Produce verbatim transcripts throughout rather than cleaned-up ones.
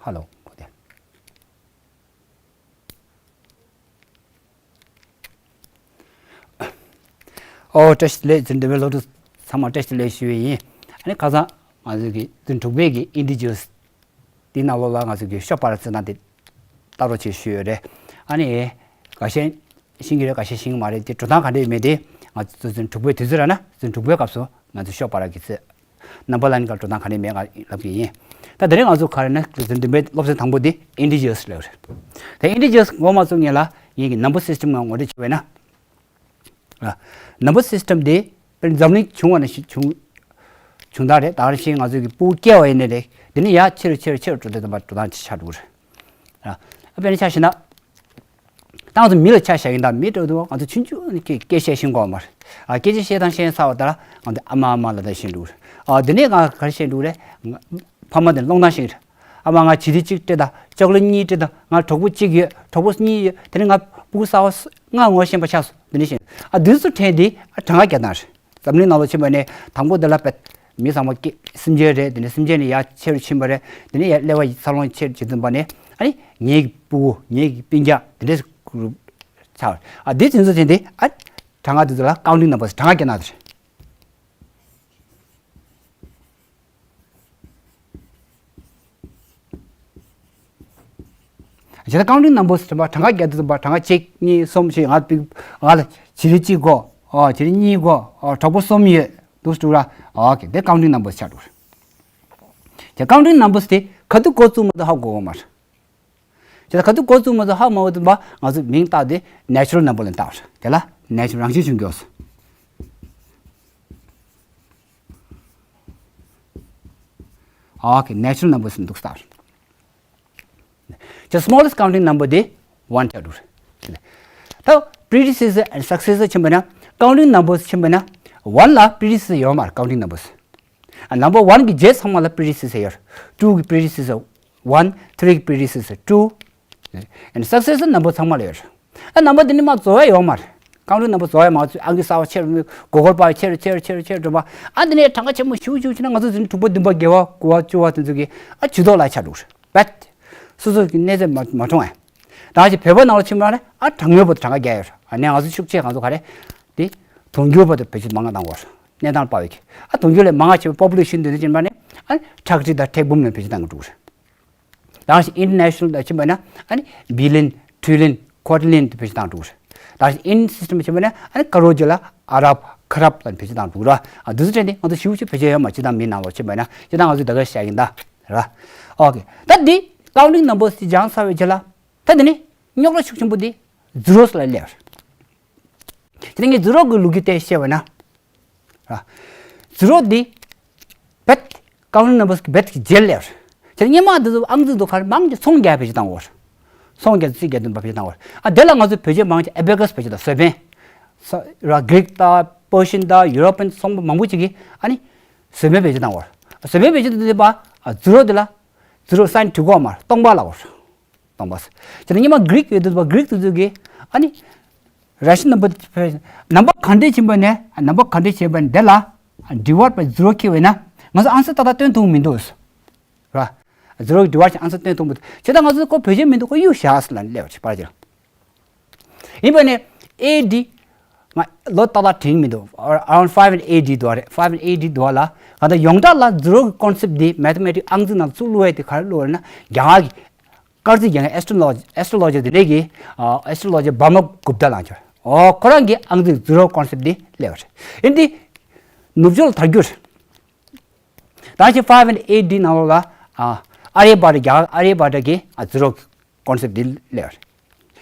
ཧ་ལོ། གོ་དེ། ཨོ། བཀྲ་ཤིས་བདེ་ལེགས། འཛིན་གྲྭའི་སློབ་ཕྲུག་ཚང་མ་བཀྲ་ཤིས་བདེ་ལེགས་ཞུ་ཡི་ཡིན། ཨ་ནི་ཁ་སང་ང་ཚོ་གི་འཛིན་དྲུག་པའི་གི་ཨིན་ཊི་ཇར་དེའི་ནང་ལོགས་ལ་ང་ཚོ་གི་ཤོ་པ་ར་རྩི་སྟངས་དེ་ལྟ་རོགས་བྱེད་ཞུས་ཡོད་རེད། ཨ་ནི་དགའ་ཤེས་ཤེས་ཀྱི་རེད། དགའ་ཤེས་ཤེས་ཀྱི་མ་རེད། དེ་འགྲོ་སྟངས་ག་འདྲ་ཡོད་མེད་དེ་ང་ཚོ་འཛིན་དྲུག་པའི་དུས་ཚོད་ར་ན། འཛིན་དྲུག་པའི་སྐབས་སུ་ང་ཚོ་ཤོ་པ་ར་གི་ཚེ་ནམ་བར་ལ་ནི་ག་འགྲོ་སྟངས་ག་འདྲ་ཡོད་མེད་ང་ལབ་ཀྱི་ཡིན། ད་དེ་རིང་ང་ཚོ་ག་རེ་ན་འཛིན་དྲུག་པའི་སློབ་ཚན་དང་པོ་དེ་ཨིན་ཊི་ཇར་ལབ་རེད། དེ་ཨིན་ཊི་ཇར་འགོ་མ་བཙུགས་སྔོན་ལ་ངེད་ཀྱི་ནམ་བར་སི་སི་ཊམ་ནང་ངོ་སྤྲོད་བྱས་པ་ཡིན་ན། ཨ། ནམ་བར་སི་སི་ཊམ་དེ་དཔེར་ན་འཛམ་གླིང་བྱུང་བ་ནས་བྱུང་བྱུང་སྟངས་རེད། ད་ག་ནང་བཞིན་ང་ཚོ་གི་ཕྲུ་གུ་སྐྱེ་བ་ཡིན་ནའི་རེད། དེ་ནས་ཡར་ཆེ་རུ་ཆེ་རུ་ཆེ་རུ་འགྲོ་དུས་ཙམ་པ་འགྲོ་སྟངས་ཅིག་ཆགས་འགྲོ་གི་རེད། ཨ། དཔེར་ན་ཆ་བཞག་ན། ད་ང་ཚོ་མི་ལ་ཆ་བཞག་ཡིན་ད། མི་འགྲོ་དུས་ང་ཚོ་ཆུང་ཆུང་ནས་སྐད་སྐད་བཤད་ཤེས་དགོས་མ་རེད། ཨ། སྐད་ཆ་བཤད་སྟངས་ཤེས་ཚར་བ་ད་ང་ཚོ་ཨ་མ་ཨ་མ་ལབ་སྟངས་ཤེས་འགྲོ་གི་རེད། ཨ། དེ་ནས་ང་ག་རེ་བཤད་འགྲོ་གི་རེད། ཕ་མ་དེ་སློང་སྟངས་ཤེས་ཀྱི་རེད། ཨ་མ་ང་བྱི་ལི་གཅིག་སྤྲད་དང་། ཅོག་ལེ་གཉིས་སྤྲད་དང་། ང་གྲོགས་པོ་གཅིག་ཡོད། གྲོགས་པོ་གཉིས་ཡོད། དེ་ནས་ང་ཕྲུ་གུ་གསར་པ་ལྔ་ངོ་ཤེས་པ་ཆགས་སོང་། དེ་ནས་ཤེས། ཨ། དུས་སུ་དྲན་དེ། ཨ། གྲངས་ཀ་རྒྱག་སྟངས་རེད། འཛམ་གླིང་ནང་ལོགས་ཕྱིན་པ་ནས་དང་པོ་དེ་ལ་བེད་མི་ཚང་མ་སྐྱེ་སེམས་ཅན་རེད། དེ་ནས་སེམས་ཅན་ནས་ཡར་ཆེ་རུ་ཕྱིན་པ་རེད། དེ་ནས་ཡར་ཀླད་པ་འཚར་ལོངས་ཆེ་རུ་བྱེད་ཙམ་པ་ནས། ཨ་ནི་ངེད་ཀྱི་ཕྲུ་གུ། ངེད་ཀྱི་སྤུན་ཀྱག་དེ་འདྲས་གྲུབ་ཆགས་པ་རེད། ཨ། དེ་དུས་སུ་དྲན་དེ། ཨ། གྲངས་ཀ་དེ་ཚོ་ལ་ཀའུན་ཊིང་ནམ་བར་སི། གྲངས་ཀ་རྒྱག་སྟངས་དེ་རེད། བྱས་ཙང་ཀའུན་ཊིང་ནམ་བར་སི་ཟེར་བ་གྲངས་ཀ་རྒྱག་དུས་ཙམ་པ། གྲངས་ཀ་གཅིག་གཉིས་གསུམ་ཞེས། ང་ང་ལ་བྱི་ལི་གཅིག་དགོས། ཨ། བྱི་ལི་གཉིས་དགོས། ཨ། གྲོགས་པོ་གསུམ་ཡོད། འདུག་སེ་འདུག་ར། ཨོ་ཁེ། དེ་ཀའུན་ཊིང་ནམ་བར་སི་ཆགས་འགྲོ་གི་རེད། བྱས་ཙང་ཀའུན་ཊིང་ནམ་བར་སི་དེ་ག་དུས་འགོ་བཙུགས་མ་གཏོགས་ཧ་གོ་གི་མ་རེད། བྱས་ཙང་ག་དུས་འགོ་བཙུགས་མ་གཏོགས་ཧ་མ་གོ་དུས་ཙམ་པ་ང་ཚོས་མིང་བཏགས་ཏེ་ནེ་ཅུ་རལ་ནམ་བར་ལབ་བཏགས་པ་རེད། དེ་ལ་ནེ་ཅུ་རལ། རང་བཞིན་བྱུང་རྒྱུ། ཨོ་ཁེ། ནེ་ཅུ་རལ་ནམ་བར་སི་འདུག་སེ་བཏགས་པ་རེད། བྱས་ཙང་smallest counting number དེ་ཝན་ཆགས་འགྲོ་གི་རེད། ད་predecessor and successor ཕྱིན་པ་ན། ཀའུན་ཊིང་ནམ་བར་སི་ཕྱིན་པ་ན། ཝན་ལ་predecessor ཡོད་མ་རེད། ཀའུན་ཊིང་ནམ་བར་སི། ཨ། ནམ་བར་ཝན་གི་རྗེས་ཚང་མ་ལ་predecessor ཡོད་རེད། ཊུ་གི་predecessor ཝན། ཐི་རི་གི་predecessor ཊུ། ཨེན་སག་སེ་སར་ནམ་བར་ཚང་མ་ལ་ཡོད་རེད། ཨ། ནམ་བར་དེ་ནི་མར་རྫོགས་ཡ་ཡོད་མ་རེད། ཀའུན་ཊིང་ནམ་བར་རྫོགས་ཡ་མ་རེད། ཨང་ཀི་གསར་པ་ཆེ་རུ། གོ་གོར་པ་ཆེ་རུ་ཆེ་རུ་ཆེ་རུ་ཆེ་རུ་འགྲོ་བ། ཨ། དེ་ནས་གྲངས་ཀ་ཆེན་པོ་ཞེ་པོ་ཞེ་པོ་ཕྱིན་ན་ང་ཚོ་འཛིན་གྲྭ་དྲུག་པ་བདུན་པ་བརྒྱད་པ་དགུ་པ་བཅུ་པ་དེ་ཚོ་གི། ཨ། ཇུས་གཏོགས་ལ་ཆགས་འགྲོ་གི་རེད། བེད་སོ་སོ་གི་གནས་ཚད་མ་མ་གྲོངས་ཡ། ད་ཅི་བོད་པ་ནང་ལ་ཕྱིན་པ་ན། ཨ། གྲངས་ཉུང་བར་དུ་གྲངས་ཀ་རྒྱག་ཡོད་རེད། ཨ་ནི་ང་ཚོ་ཤུགས་ཆེ་ང་ཚོ་ག་རེ། དེ་དུང་ཕྱུར་བར་དུ་བེད་སྤྱོད་མང་ང་བཏང་དགོས་རེད། གནས་སྟངས་དཔག་པའི་གི། ཨ། དུང་ཕྱུར་ལས་མང་ང་བྱས་པའི་པོ་པུ་ལེ་ཤན་དེ་ཚོ་ཕྱིན་པ་ནི། ཨ། ཁྲག་ཁྲིག་དང་ཁྲག་འབུམ་ལ་བེད་སྤྱོད་བཏང་གི་འགྲོ་གི་རེད། ད་ག་ནང་བཞིན་ཨིན་ཊར་ནེ་ཤ་ནལ་ལ་ཕྱིན་པ་ན། ཨ་ནི་བི་ལི་ཡོན། ཊི་རི་ལི་ཡོན། ཀོ་ཊི་ལི་ཡོན་དུ་བེད་སྤྱོད་བཏང་འགྲོ་གི་རེད། ད་ག་ནང་བཞིན་ཨིན་ཌིཡན་སི་སི་ཊམ་ཕྱིན་པ་ན། ཨ་ནི་ཀ་རོར་གཅིག་ལ་ཨ་རབ། ཁ་རབ་ལ་བེད་སྤྱོད་བཏང་འགྲོ་གི་རེད། ཨ། དེ་ཚོ་དྲན་ཏེ་ང་ཚོ་ཞེ་པོ་ཅིག་བེད་སྤྱོད་ཡོད་མ་རེད། སྤྱིར་བཏང་མིའི་ནང་ལོགས་ཕྱིན་པ་ན། སྤྱིར་བཏང་ང་ཚོས་ད་ག་བཤད་ཀྱིན་གདའ་རེད་པ། ཨོ་ཁེ། ད་འདི་ཀའུན་ཊིང་ནམ་བར་སི་སྦྱངས་ཚར་བའི་རྗེས་ལ། ད་འདི་ནས་རྙོག་དྲ་ཤུགས་ཆེན་པོ་འདི་ཛི་རོ་སི་ལ་སླེབས་པ་རེད། དེ་ནས་ངས་ཛི་རོ་གི་ལོ་རྒྱུས་དེ་བཤད་པ་ན། ར། ཛི་རོ་འདི་བེད་ཀའུན་ཊིང་ནམ་བར་སི་གི་བེད་ཀྱི་རྗེས་ལ་སླེབས་པ་རེད། དེ་ནས་སྔོན་མ་འདི་ཚོ་ཨང་རྩིས་འདི་ཚོ་ག་རེ་མང་ཆེ་ཚོང་རྒྱག་བེད་སྤྱོད་བཏང་བ་རེད། ཚོང་རྒྱག་རྩིས་རྒྱག་དུས་ཙམ་པ་བེད་སྤྱོད་བཏང་བ་རེད། ཨ། དེ་ལ་ང་ཚོས་བོད་བརྗོད་མང་ཆེ་ཨ་བེ་ཀ་སི་བེད་སྤྱོད་བཏང་། བཟོ་དཔོན། ས་ར། གྷི་རིག་དང་པར་ཤི་ཡན་དང་ཡུ་རོ་པི་ཡན་ཚོང་པ་མང་པོ་ཅིག་གིས། ཨ་ནི་བཟོ་དཔོན་བེད་སྤྱོད་བཏང་བ་རེད། བཟོ་དཔོན་བེད་སྤྱོད་བཏང་དུས་ཙམ་པ། ཨ། ཛི་རོ་འདི་ལ། ཛི་རོ་སའིན་བྲིས་དགོས་མ་རེད། སྟོང་པ་ལབ་པ་རེད། སྟོང་པ་ཟེར། དེ་ནས་སྔོན་མ་གྷི་རིག་ཡོད་དུས་ཙམ་པ་གྷི་རིག་དེ་ཚོ་གིས། ཨ་ནི་རེ་ཤི་ཡལ་ནམ་བར་སི། ནམ་བར་ག་འདྲས་ཕྱིན་པ་ནས། ནམ་བར་ག་འདྲས་ཕྱིན་པ་ནས་དེ་ལ་ཌི་ཝའིཌ་བའི་ཛི་རོ་འཁྱེར་བ་ཡིན་ན། ང་ཚོ་ཨང་རྩིས་ཏག་ཏག་སྟོན་ཐུབ་མི་འདུག་ར། ཛི་རོ་གི་ཌི་ཝའིཌ་བྱས་ཨང་རྩིས་སྟོན་ཐུབ་མི་འདུག་བྱས་ཙང་ང་ཚོས་ཁོ་བེད་སྤྱོད་མི་འདུག་ཁོ་གཡུག་བཞག་ཟེར་ལབ་ནས་སླེབས་པ་རེད། ཕར་ཕྱིན། ཡིན་པ་ནས་ཨེ་ཌི། ང་ལོ་ཏག་ཏག་དྲན་གྱི་མི་འདུག around five hundred ཨེ་ཌི་དུ་བ་རེད། five hundred ཨེ་ཌི་དུ་བ་ལ། གང་ལྟར་ཡོངས་གྲགས་ལ་ཛི་རོ་གི་ཀོན་སེབ་འདི་མེ་ཐི་མེ་ཊིག་ཨང་རྩིས་ནང་ཚུར་བླུགས་ཡས་དེ་ག་རེ་བླུགས་པ་རེད་ན། རྒྱ་གར་གྱི་སྐར་རྩིས་རྒྱག་མཁན། ཨེ་སི་ཊྲོ་ལོ་ཇི། ཨེ་སི་ཊྲོ་ལོ་ཇི་དེ་འདྲས་ཀྱི། ཨ། ཨེ་སི་ཊྲོ་ལོ་ཇི་བྷར་མ་གུབ་ཏ་ལགས་ཀྱིས། ཨོ། ཁོ་རང་གིས་ཨང་རྩིས་ཛི་རོ་ཀོན་སེབ་འདི་སླེབས་པ་རེད། ཡིན་དེ་ནུབ་ཕྱོགས་ལ་དར་རྒྱུ་རེད། ད་ཕྱིན་five hundred ཨེ་ཌི་ནང་ལོགས་ལ། ཨ། ཨ་རི་ཡ་བྷ་ཊ། རྒྱ་གར་ཨ་རི་ཡ་བྷ་ཊ་གིས། ཨ། ཛི་རོ་གི་ཀོན་སེབ་འདི་སླེབས་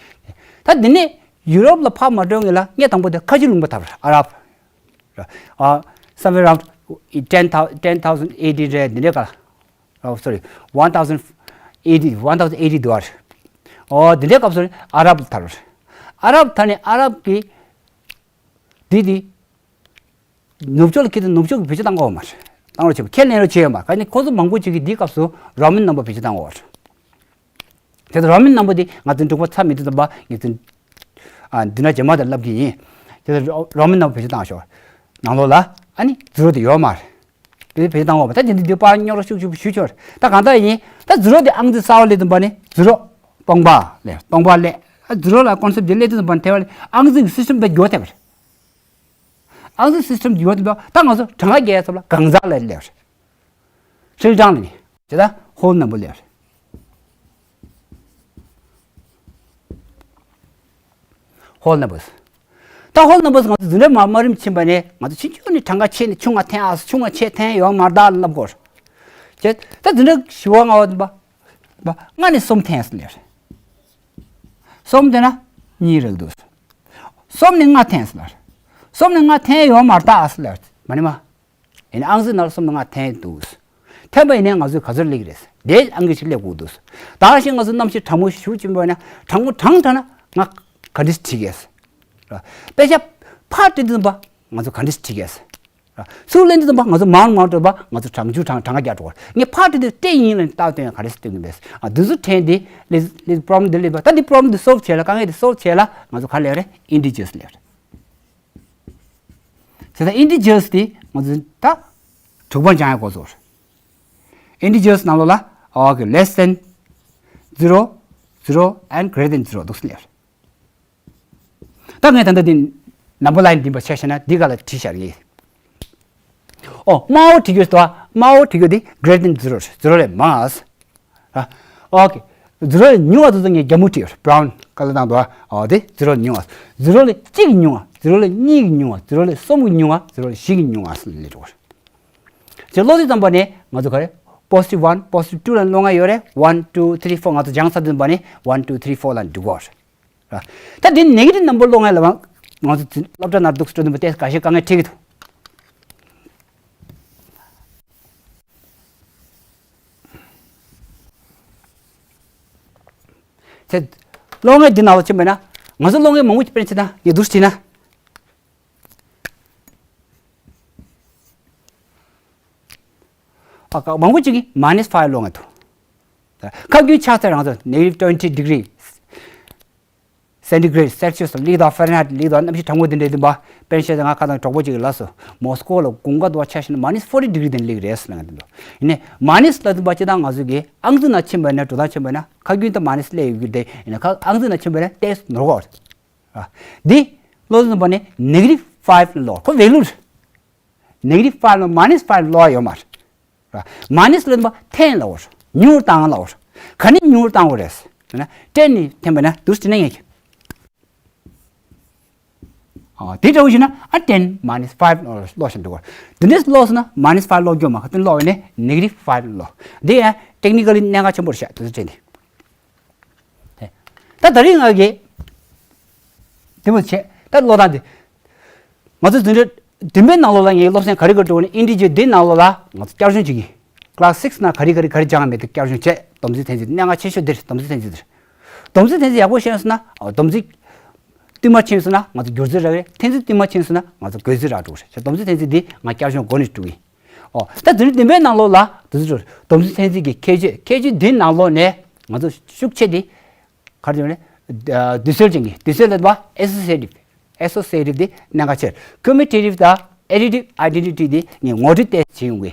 པ་རེད། ད་འདི་ནས་ཡུ་རོབ་ལ་ཕར་མ་འགྲོ་སྔོན་ལ་ངས་དང་པོ་དེ་ཁ་ཆུ་ལུང་པ་འཐབ་པ་རེད། ཨ་རབ། ཨ། somewhere around ten thousand ten thousand ཨེ་ཌི་རེད། འདི་འདྲའི་སྐབས་ལ། ཨོ། སོ་རི། one thousand ཨེ་ཌི། one thousand ཨེ་ཌི་དུ་བ་རེད། ཨོ། འདི་འདྲའི་སྐབས་སུ་ཨ་རབ་ལ་འཐབ་པ་རེད། ཨ་རབ་འཐབ་ནས་ཨ་རབ་ཀྱིས་འདི་དེ་ནུབ་ཕྱོགས་ལ་འཁྱེར་དུས་ནུབ་ཕྱོགས་ཀྱིས་བེད་སྤྱོད་བཏང་གི་ཡོད་མ་རེད། བཏང་རོགས་བྱེད་པ། ཁས་ལེན་རོགས་བྱས་ཡོད་མ་རེད། ག་ནི་ཁོ་ཚོ་མང་པོ་ཅིག་གིས་འདིའི་སྐབས་སུ་རོ་མན་ནམ་བར་བེད་སྤྱོད་བཏང་གི་ཡོད་རེད། དེ་ཚོ་རོ་མན་ནམ་བར་འདི་ང་ཚོའི་འབྲུག་པ་ཚར་མེད་དུས་ཙམ་པ་ངེད་ཚོ། ཨ། འདི་ན་རྗེས་མ་དེ་ལབ་ཀྱི་ཡིན། དེ་ཚོ་རོ་མན་ནམ་བར་བེད་སྤྱོད་བཏང་ཤོག་ནང་ལོགས་ལ། ཨ་ནི་ཛི་རོ་དེ་ཡོད་མ་རེད། དེ་བེད་བཏང་བ་ད་དེ་འདི་འདི་པར་རྙོག་དྲ་ཤུགས་ཆེ་པོ་ཞུ་ཆོག་རེད། ད་གང་ལྟར་ཡིན་ད་ཛི་རོ་དེ་ཨང་རྩིས་གསར་པ་སླེབས་དུས་པ་ནི་ཛི་རོ་སྟོང་པ་ལས་སྟོང་པ་ལས་ཛི་རོ་ལ་ཀོན་སེབ་དེ་སླེབས་དུས་པ་ནི་དེ་བ་ལས་ཨང་རྩིས་ཀྱི་སི་སི་ཊམ་དེ་འགྱུར་བ་ཐེབས་པ་རེད། ཨང་རྩིས་སི་སི་ཊམ་འགྱུར་བ་ཐེབས་པ་ད་ང་ཚོ་གྲངས་ཀ་རྒྱག་ཡ་ཚབ་ལ་གང་ཟག་ལ་སླེབས་པ་རེད། ཧྲིལ་གྲངས་ལ་ནི་ཇི་ལྟར་ཧོལ་ནམ་བར་ལབ་རེད། ཧོལ་ནམ་བར། ད་ཧོལ་ནམ་བར་ང་ཚོ་འཛིན་གྲྭ་མ་མ་རིམ་ཕྱིན་པ་ནས་ང་ཚོ་ཕྱིན་ཆད་ནས་གྲངས་ཀ་ཆེ་ནས་ཆུང་བ་འཐེན་ཨ་ཆུང་བ་ཆེ་འཐེན་ཡོད་མ་རེད་ལབ་དགོས། ཅེས་ད་འཛིན་གྲྭ་བཞི་པ་ལྔ་པ་བདུན་པ་ལྔ་ནས་གསུམ་འཐེན་ཟེར་ལབ་རེད། གསུམ་འཐེན་ན་གཉིས་རག་འདུག་གསུམ་ནས་ལྔ་འཐེན་ཟེར་ལབ་རེད། གསུམ་ནས་ལྔ་འཐེན་ཡོད་མ་རེད་ཨ་ཟེར་ལབ་རེད། མ་ནི་མ། ཡིན་ན་ཨང་རྩིས་ནང་ལ་གསུམ་ནས་ལྔ་འཐེན་འདུག་འཐེན་པ་ཡིན་ནའི་ང་ཚོས་ག་ཚོད་སླེབས་ཀྱི་རེད། དེ་ཨང་ཀི་ཞིག་སླེབས་དགོས་འདུག་ད་ག་ཞིག་ང་ཚོ་གནམ་གཤིས་གྲང་མོ་ཞིག་བྱུང་བ་ཡིན་ན་གྲང་མོ་གྲང་དྲགས་ན་ང་ག་འདྲས་བྲིས་ཀྱི་རེད། དཔེ་ཆ་ཕར་བྲིས་དུས་ཙམ་པ་ང་ཚོ་ག་འདྲས་བྲིས་ཀྱི་རེད། ཚུར་ལེན་དུས་ཙམ་པ་ང་ཚོ་མང་མང་བྲིས་པ་ང་ཚོ་གྲང་ཆུ་གྲང་གྲང་ག་རྒྱག་འགྲོ་བ་རེད། ངས་ཕར་བྲིས་དུས་སྤྲད་ཡིན་ལ་རྟགས་སྟོན་ག་འདྲས་སེ་སྟོན་གྱི་མེད། ཨ་འདི་ཚོ་དྲན་དེ་ལས་ལས་པོ་རོབ་ལེམ་འདི་སླེབས་པ་ད་འདི་པོ་རོབ་ལེམ་འདི་སོལབ་བྱས་ལ་དཀའ་ངལ་འདི་སོལབ་བྱས་ལ་ང་ཚོ་ག་རེ་སླེབས་རེད། ཨིན་ཊི་ཇར་སི་སླེབས་རེད། དེ་ལྟར་ཨིན་ཊི་ཇར་སི་དེ་ང་ཚོ་ད་དྲུག་པ་སྦྱང་ཡག་འགོ་ཚུགས། ཨིན་ཊི་ཇར་སི་ནང་ལོགས་ལ་okay less than zero, zero and greater than zero འདུག་སེ་ལབ། ད་ངས་ད་ལྟ་འདི་ནམ་བར་ལའིན་འདི་འབའ་ཆ་བཞག་ན་འདི་ག་ལ་བྲིས་བཞག་རེད། ཨོ་དམར་པོ་བྲིས་རྒྱུ་ཟེར་བ་དམར་པོ་བྲིས་རྒྱུ་འདི་greater than zero, zero ལས་མང་ང་། ཨ། ཨོ་ཁེ། ཛི་རོ་ལས་ཉུང་བ་དེ་ཚོ་ངས་རྒྱ་སྨུག་བྲིས་ཡོད། བྷ་རའུན་ཀ་ལར་བཏང་འདུག་ཨ། ཨོ་དེ་ཛི་རོ་ལས་ཉུང་བ། ཛི་རོ་ལས་གཅིག་གིས་ཉུང་བ། ཛི་རོ་ལས་གཉིས་ཀྱིས་ཉུང་བ། ཛི་རོ་ལས་གསུམ་གྱིས་ཉུང་བ། ཛི་རོ་ལས་བཞི་གྱིས་ཉུང་བ་ཟེར་ལབ་འགྲོ་གི་རེད། ཅེས་ཀློག་དུས་ཙམ་པ་ནས་ང་ཚོ་ག་རེ། positive one, positive two ལ་ཀློག་མཁན་ཡོད་རེད། One, two, three, four ང་ཚོ་སྦྱངས་ཚར་དུས་ཙམ་པ་ནས་one, two, three, four ལ་འགྲོ་གི་རེད། ད་དེ་ནེ་གེ་ཊིབ་ནམ་བར་ཀློག་མཁན་ལ་ང་ཚོ་སློབ་གྲྭ་ནང་འདུག་སེ་འགྲོ་དུས་ཙམ་པ་དེ་འགའ་ཤས་དཀའ་ངལ་འཕྲད་ཀྱི་འདུག་ཚེ། ཀློག་མཁན་འདི་ནང་ལ་ཕྱིན་པ་ན་ང་ཚོ་ཀློག་མཁན་མང་པོ་ཅིག་དཔེར་ན་ཆ་བཞག་ན་ངས་འདུག་སེ་བྲིས་ན། ཨ་ཁ་མང་པོ་ཅིག་གིས་minus five ཀློག་མཁན་འདུག་ཁ་རྒྱུན་ཆགས་ཚད་རང་ཚོ་negative twenty degree centigrade, Celsius ལ་སླེབས་དང་Fahrenheit ལ་སླེབས་དང་གནམ་གཤིས་གྲང་མོ་དེ་འདྲ་ཡིན་པ། དཔེར་ན་ཆ་བཞག་ན་ང་ཁ་སང་གྲོགས་པོ་ཅིག་གིས་ལབ་སོང་། མོ་སི་ཀོ་ལ་དགུན་ཁ་དུ་བ་ཆ་བཞག་ན་minus forty degree དེ་སླེབས་ཀྱི་རེད་ཟེར་ལབ་མཁན་དེ་འདུག་ཡིན་ནའི་minus ལབ་དུས་ཙམ་པ་སྤྱིར་བཏང་ང་ཚོ་གི་ཨང་རྩིས་ནང་ཕྱིན་པ་ཡིན་ན་འགྲོ་སྟངས་ཕྱིན་པ་ཡིན་ན་ཁ་རྒྱུན་ད་minus སླེབས་ཡོད་ཀྱི་རེད། ཡིན་ན་ཁ་ཨང་རྩིས་ནང་ཕྱིན་པ་ཡིན་ན་ཏོག་ཙམ་ནོར་གྱི་རེད། འདི་ཀློག་དུས་ཙམ་པ་ནས་negative five ལ་ཀློག་ཁོ་value རེད། negative five ལ་minus five ལ་ཀློག་ཡོད་མ་རེད། minus ལབ་དུས་ཙམ་པ་འཐེན་ལབ་པ་རེད། ཉུང་བཏང་ལབ་པ་རེད། ག་ནས་ཉུང་བཏང་དགོས་རེད་ཟེར་ན་ten ནས་འཐེན་པ་ན་འདུག་སེ་བྲིས་ན་ངེས་ཀྱི། ཨ་དེ་འདྲ་བོ་ཞིག་ན་ཨ་ten minus five ཀློག་བཞིན་འདུག་ག་འདི་འདྲས་ཀློག་སོང་ན་minus five ཀློག་རྒྱུ་མ་ཁ་ཏོན་ཀློག་ཡོད་ནས་negative five ཀློག་འདི་ཡང་technically གནད་འགག་ཆེན་པོ་རེད་ཤག་དེ་ཚོ་དྲན་ཏེ། ད་ད་རིང་ང་གིས་དེ་མོ་བྱས་ད་ཀློག་སྟངས་དེ། ང་ཚོ་འཛིན་གྲྭ་བདུན་པའི་ནང་ལོགས་ལ་ངས་སློབ་ཚན་ག་རེ་ག་རེ་འགྲོ་བ་ནི་ཨིན་ཊི་ཇར་འདི་ནང་ལོགས་ལ་ང་ཚོ་བསྐྱར་སྦྱོང་བྱེད་ཀྱི། class six ནང་ག་རེ་ག་རེ་ག་རེ་སྦྱངས་མེད་དེ་བསྐྱར་སྦྱོང་བྱས། སྡོམ་རྩིས་ཐེངས་གཅིག་གནད་འགག་ཆེ་ཤོས་འདིར་སྡོམ་རྩིས་ཐེངས་གཅིག་འདིར། སྡོམ་རྩིས་ཐེངས་གཅིག་ཡག་པོ་ཤེས་སོང་ན་སྡོམ་རྩིས་བསྟུད་མར་ཕྱིན་སོང་ན་ང་ཚོ་བསྒྱུར་རྩིས་རག་རེད། ཐེངས་གཅིག་བསྟུད་མར་ཕྱིན་སོང་ན་ང་ཚོ་བགོ་རྩིས་རག་འགྲོ་གི་རེད། སྡོམ་རྩིས་ཐེངས་གཅིག་འདི་ང་བསྐྱར་སྦྱོང་འགོ་ནས་འགྲོ་གི། ཨོ་ད་འཛིན་གྲྭ་བདུན་པའི་ནང་ལོགས་ལ་དེ་ཚོ་སྡོམ་རྩིས་ཐེངས་གཅིག་གི་ཁྱད་ཆོས་ཁྱད་ཆོས་འདི་ནང་ལོགས་ནས་ང་ཚོ་ཤུགས་ཆེ་འདི། ག་རེ་ཟེར་ན། དུས་ཚོད་ཅན་གྱི་དུས་ཚོད་ལ་བ་associative, associative དེ་གནད་འགག་ཆེ། commutative དང་additive identity དེ་ངས་ངོ་སྤྲོད་ཏོག་ཙམ་བྱེད་ཡོང་གི།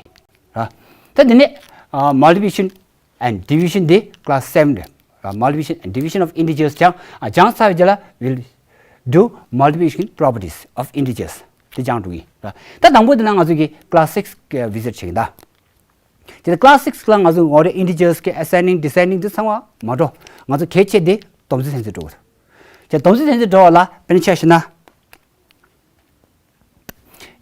ར། ད་དེ་ནས་ཨ་multiplication and division དེ་class seven རེད། ར། multiplication and division of integers སྦྱངས། ཨ་སྦྱངས་ཚར་བའི་རྗེས་ལ་we'll do multiplication properties of integers དེ་སྦྱང་འགྲོ་གི། ར། ད་དང་པོ་དེ་ལ་ང་ཚོ་གི་class six གི་visit བྱེད་ཀྱི་ད། དེ་ལ་class six ལ་ང་ཚོ་ངོ་རེ་integers གི་ascending, descending དེ་ཚང་མ་མ་འགྲོ། ང་ཚོ་གལ་ཆེ་དེ་སྡོམ་རྩིས་ཐེངས་གཅིག་འགྲོ་དགོས། དེ་སྡོམ་རྩིས་ཐེངས་གཅིག་འགྲོ་བ་ལ་དཔེར་ན་ཆ་བཞག་ན།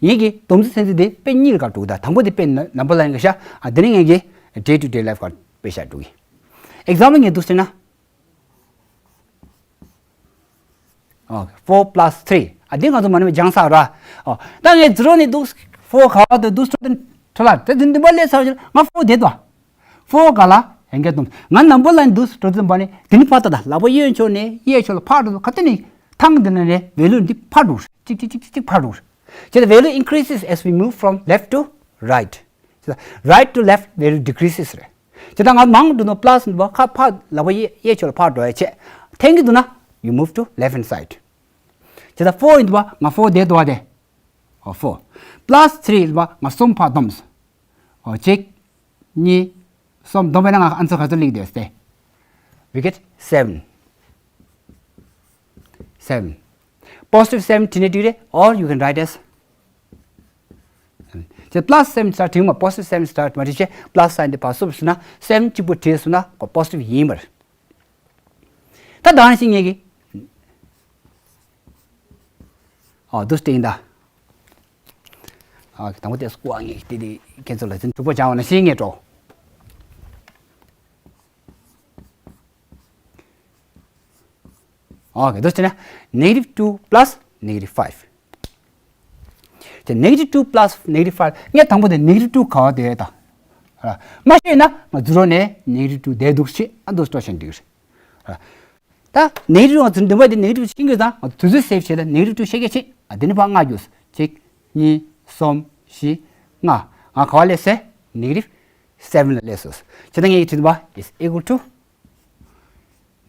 ངེད་ཀྱི་སྡོམ་རྩིས་ཐེངས་གཅིག་དེ་དཔེ་གཉིས་ལ་བཀར་འགྲོ་གི། ད་དང་པོ་དེ་དཔེ་ནམ་བར་ལའིན་ག་ཤ། ཨ་དེ་ནས་ངེད་ཀྱི་day to day life ག་དཔེ་བཞག་འགྲོ་གི། example ངས་འདུག་ཟེར་ན། ཨ། four plus three ཨ་འདི་ང་ཚོ་མ་ནི་མ་སྦྱངས་ཚར་ར། ཨ་ད་ངས་zero ནས་འདུག four ག་བ་དུ་འདུག་སྤྲོད་དེ་འཕྲོ་ལ་དེ་འདི་འདི་མ་སླེབས་ཚར་ཞིག་ང་four བསྡད་དོ། four ག་ལ་ཡང་བསྐྱར་གཏོང་། ང་ནམ་བར་ལའིན་འདུག་སྤྲོད་དེ་འབའ་ནི་དེ་ནི་ཕར་ལྟ་ད་ལག་པ་གཡས་ཕྱོགས་ནས་གཡས་ཕྱོགས་ལ་ཕར་འགྲོ་ག་དེ་ནི་ཐང་འདི་ནས་རེད་value འདི་ཕར་འགྲོ་གཅིག་གཅིག་གཅིག་གཅིག་ཕར་འགྲོ། བྱས་ཙང་value increases as we move from left to right. བྱས་ཙང་right to left value decreases རེད། བྱས་ཙང་ང་མང་འགྲོ་ནོ་plus འདི་བ་ཁ་ཕར་ལག་པ་གཡས་གཡས་ཕྱོགས་ལ་ཕར་འགྲོ་ཡ་བྱས། འཐེན་གྱི་འདུག་ན་you move to left hand side. བྱས་ཙང་four འདི་བ་ང་four བསྡད་འདུག་བ་དེ། ཨོ་four plus three འདི་བ་ང་གསུམ་ཕར་བསྡོམས། ཨོ་གཅིག་གཉིས། གསུམ། བསྡོམས་པས་ན་ང་ཨན་སར་ག་ཚོད་སླེབས་འདུག་ཟེར། We get seven. Seven. Positive seven བྲིས་ནས་འགྲིག་རེད། Or you can write as ཅེས་plus seven star བྲིས་མ། Positive seven star མ་བྲིས་བྱས་plus sign དེ་ཕར་སུབ་སོང་ན་seven གཅིག་པུ་བྲིས་སོང་ན་ཁོ་positive ཡིན་པར། ད་ད་ནང་བཞིན་ངེད་ཀྱིས། ཨོ་འདུག་སྟེ་ཡིན་ད། ཨ་དང་པོ་དེ་སྐུ་ཨ་ངེད་ཀྱིས་དེ་དེ་ཁྱེད་ཚོ་ལ་དེ་འཁྲུག་པོ་སྦྱང་བ་ནང་བཞིན་ངེད་འགྲོ། ཨོ་ཁེ་འདུག་སྟེ་ན་negative two plus negative five། དེ་negative two plus negative five། ངས་དང་པོ་དེ་negative two ག་བ་དེ་ད། ར། མ་ཤེས་ན་ང་ཛི་རོ་ནས་negative two དེ་འདུག་ཤེས་ཨ་འདུག་སྤྲོ་ཤེས་འདུག་ར། ད་negative two ང་ཚོ་འདུན་པ་དེ་negative two ཤེས་དགོས་ཙང་ང་ཚོ་དུས་ཚོད་save བྱས་ད་negative two ཤེས་ཀྱི་ཆེ། ཨ་དེ་ནི་ཕར་ལྔ་རྒྱུགས། གཅིག་གཉིས། གསུམ། བཞི། ལྔ། ང་ག་བ་སླེབས་སོང་། negative seven ལ་སླེབས་སོང་། བྱས་ད་ངས་ཀྱི་དྲི་བ་is equal to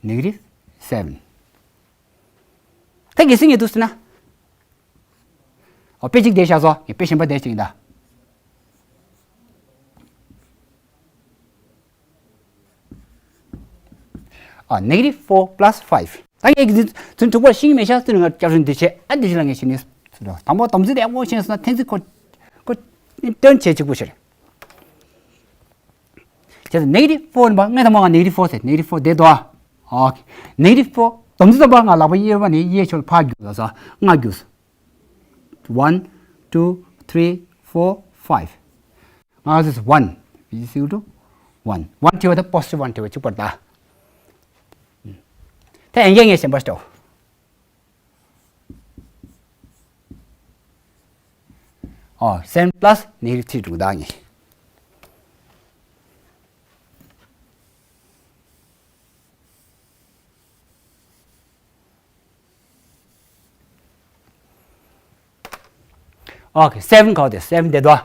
negative seven། ད་གལ་སྲིད་ངས་འདུག་ཟེར་ན། ཨོ་དཔེ་གཅིག་བསྡད་བཞག་སོང་། ངས་དཔེ་གཞན་པ་བསྡད་ཅིག་ཡིན་ད། ཨ་negative four plus five། ད་ངས་ཀྱི་ཚུན་དྲུག་པར་ཤིང་མེ་ཤ་ཚུན་ང་སྐྱབས་རུ་འདི་བྱས། ཨ་འདི་བཞིན་ལ་ངས་ཤིང་ནི་སུ་འགྲོ། དང་པོ་སྡོམ་རྩིས་དེ་ཨ་ངོ་ཤེས་སོང་ན་འཐེན་རྩིས་ཁོ་ཁོ་སྟོན་བྱེད་གཅིག་པུ་ཤར། བྱས་ཙང་negative four ནི་པ་ངས་དང་པོ་ང་negative four ཟེར། negative four བསྡད་དོ། ཨ་ཨོ་ཁེ། negative four། སྡོམ་རྩིས་དང་པོ་ང་ལག་པ་གཡས་པ་ནས་གཡས་ཕྱོགས་ལ་ཕར་རྒྱུགས་ལ་ས་ལྔ་རྒྱུགས། One, two, three, four, five. ང་ཚོས་one is equal to one. One བྲིས་པ་དང་positive one བྲིས་པ་གཅིག་པར་གདའ། ད་ཡན་གྱི་ངས་གཞན་པ་སྤྲོ། ཨོ་seven plus negative three དྲུག་གདའ་ངས། ཨོ་ཁེ། seven ག་བ་དེ་seven བསྡད་དོ།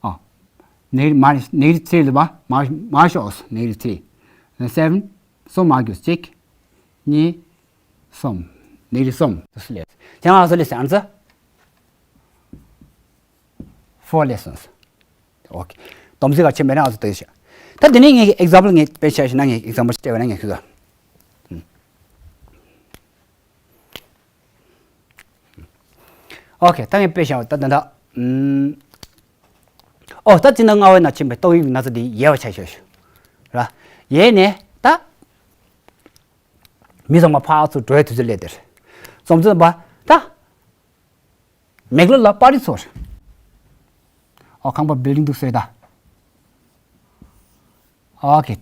ཨོ་negative མར་negative three ལ་མར་མར་མར་ཤོག་negative three། seven གསུམ་མར་རྒྱུགས། གཅིག་གཉིས། གསུམ། negative གསུམ། དུ་སུ་ལས་ཀྱང་ང་སུ་ལས་ཟེར་ཨན་ཙི། four lessons. ཨོ་ཁེ། སྡོམ་རྩིས་ག་ཆེ་མེད་ན་ཨ་ཚོ་ལྟ་ཡོད་ཤག་ད་དེ་ནས་ངས་example ངས་དཔེ་ཆ་ཞིག་ན་ངས་example ཞིག་སྤྲད་པ་ན་ངས་ཁྱོད་ཚོ། ཨོ་ཁེ། ད་ངས་དཔེ་བཞག་པ་ད་ད་ད། ཨོ་ད་ཅི་ན་སྔ་བའི་ན་ཕྱིན་པའི་ཏོག་དབྱིབས་ན་ཚ་འདི་ཡལ་བ་ཆ་ཤོག་ཤོག་ར། ཡལ་ནས་ད། མི་ཚང་མ་ཕར་ཚུར་འགྲོ་བའི་དུས་ཚོད་སླེབས་དེར། རྩོམ་རྩོམ་པ་ད། མེག་ལོ་ལ་པར་རིས་ཚོར། ཨོ་ཁང་པ་building འདུག་སོས་ད། ཨོ་ཁེ།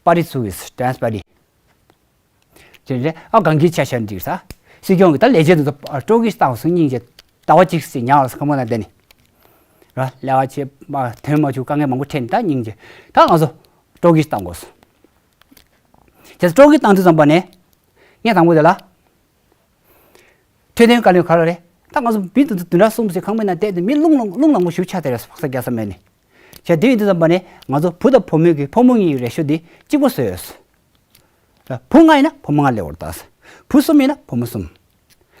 པར་རིས་ཚུ་is dance party། ཅེས་རེད། ཨ་གང་གི་ཆ་ཤར་འགྲིག་ས། སྲིད་སྐྱོང་གི་ད་ལས་བྱེད་དུ་སྤྲོ་གི་ལྟ་བ་སུ་སྙིང་རྗེ། ཟླ་བ་གཅིག་སྲིད་ཉག་ལ་ཁ་མོ་ན་བསྡད་ནི། ར་ལས་ཀ་བྱེད་མ་ཐོན་མ་བཅུག་དཀའ་ངལ་མང་པོ་འཕྲད་ནི་ད་སྙིང་རྗེ། ད་ང་ཚོ་སྤྲོ་གི་བཏང་དགོས་སོ། དེ་སྤྲོ་གི་བཏང་དུས་ཙམ་པ་ནས། ངས་དང་པོ་དེ་ལ། འཕྲོད་བསྟེན་བཀའ་བློན་ག་རེ་རེད། ད་ང་ཚོ་མི་དེ་ཚོ་བདུན་ཕྲག་གསུམ་ཙམ་ཁང་པའི་ནང་བསྡད་དེ་མི་རླུང་ལངས་རླུང་ལངས་པོ་ཞིག་ཆགས་བསྡད་རེད། ཕག་ས་རྒྱག་ས་མེད་ནི། བྱས་དེ་ཡིན་དུས་ཙམ་པ་ནས་ང་ཚོ་བུ་དང་བུ་མོའི་གི་ཕོ་མོ་གཉིས་ཀྱི་རེ་ཞུ་འདི་གཅིག་པ་བཟོས་ཡོད། བུ་ལྔ་ཡིན་ན་བུ་མོ་ལྔ་སླེབས་པར་གདའ། བུ་གསུམ་ཡིན་ན་བུ་མོ་གསུམ།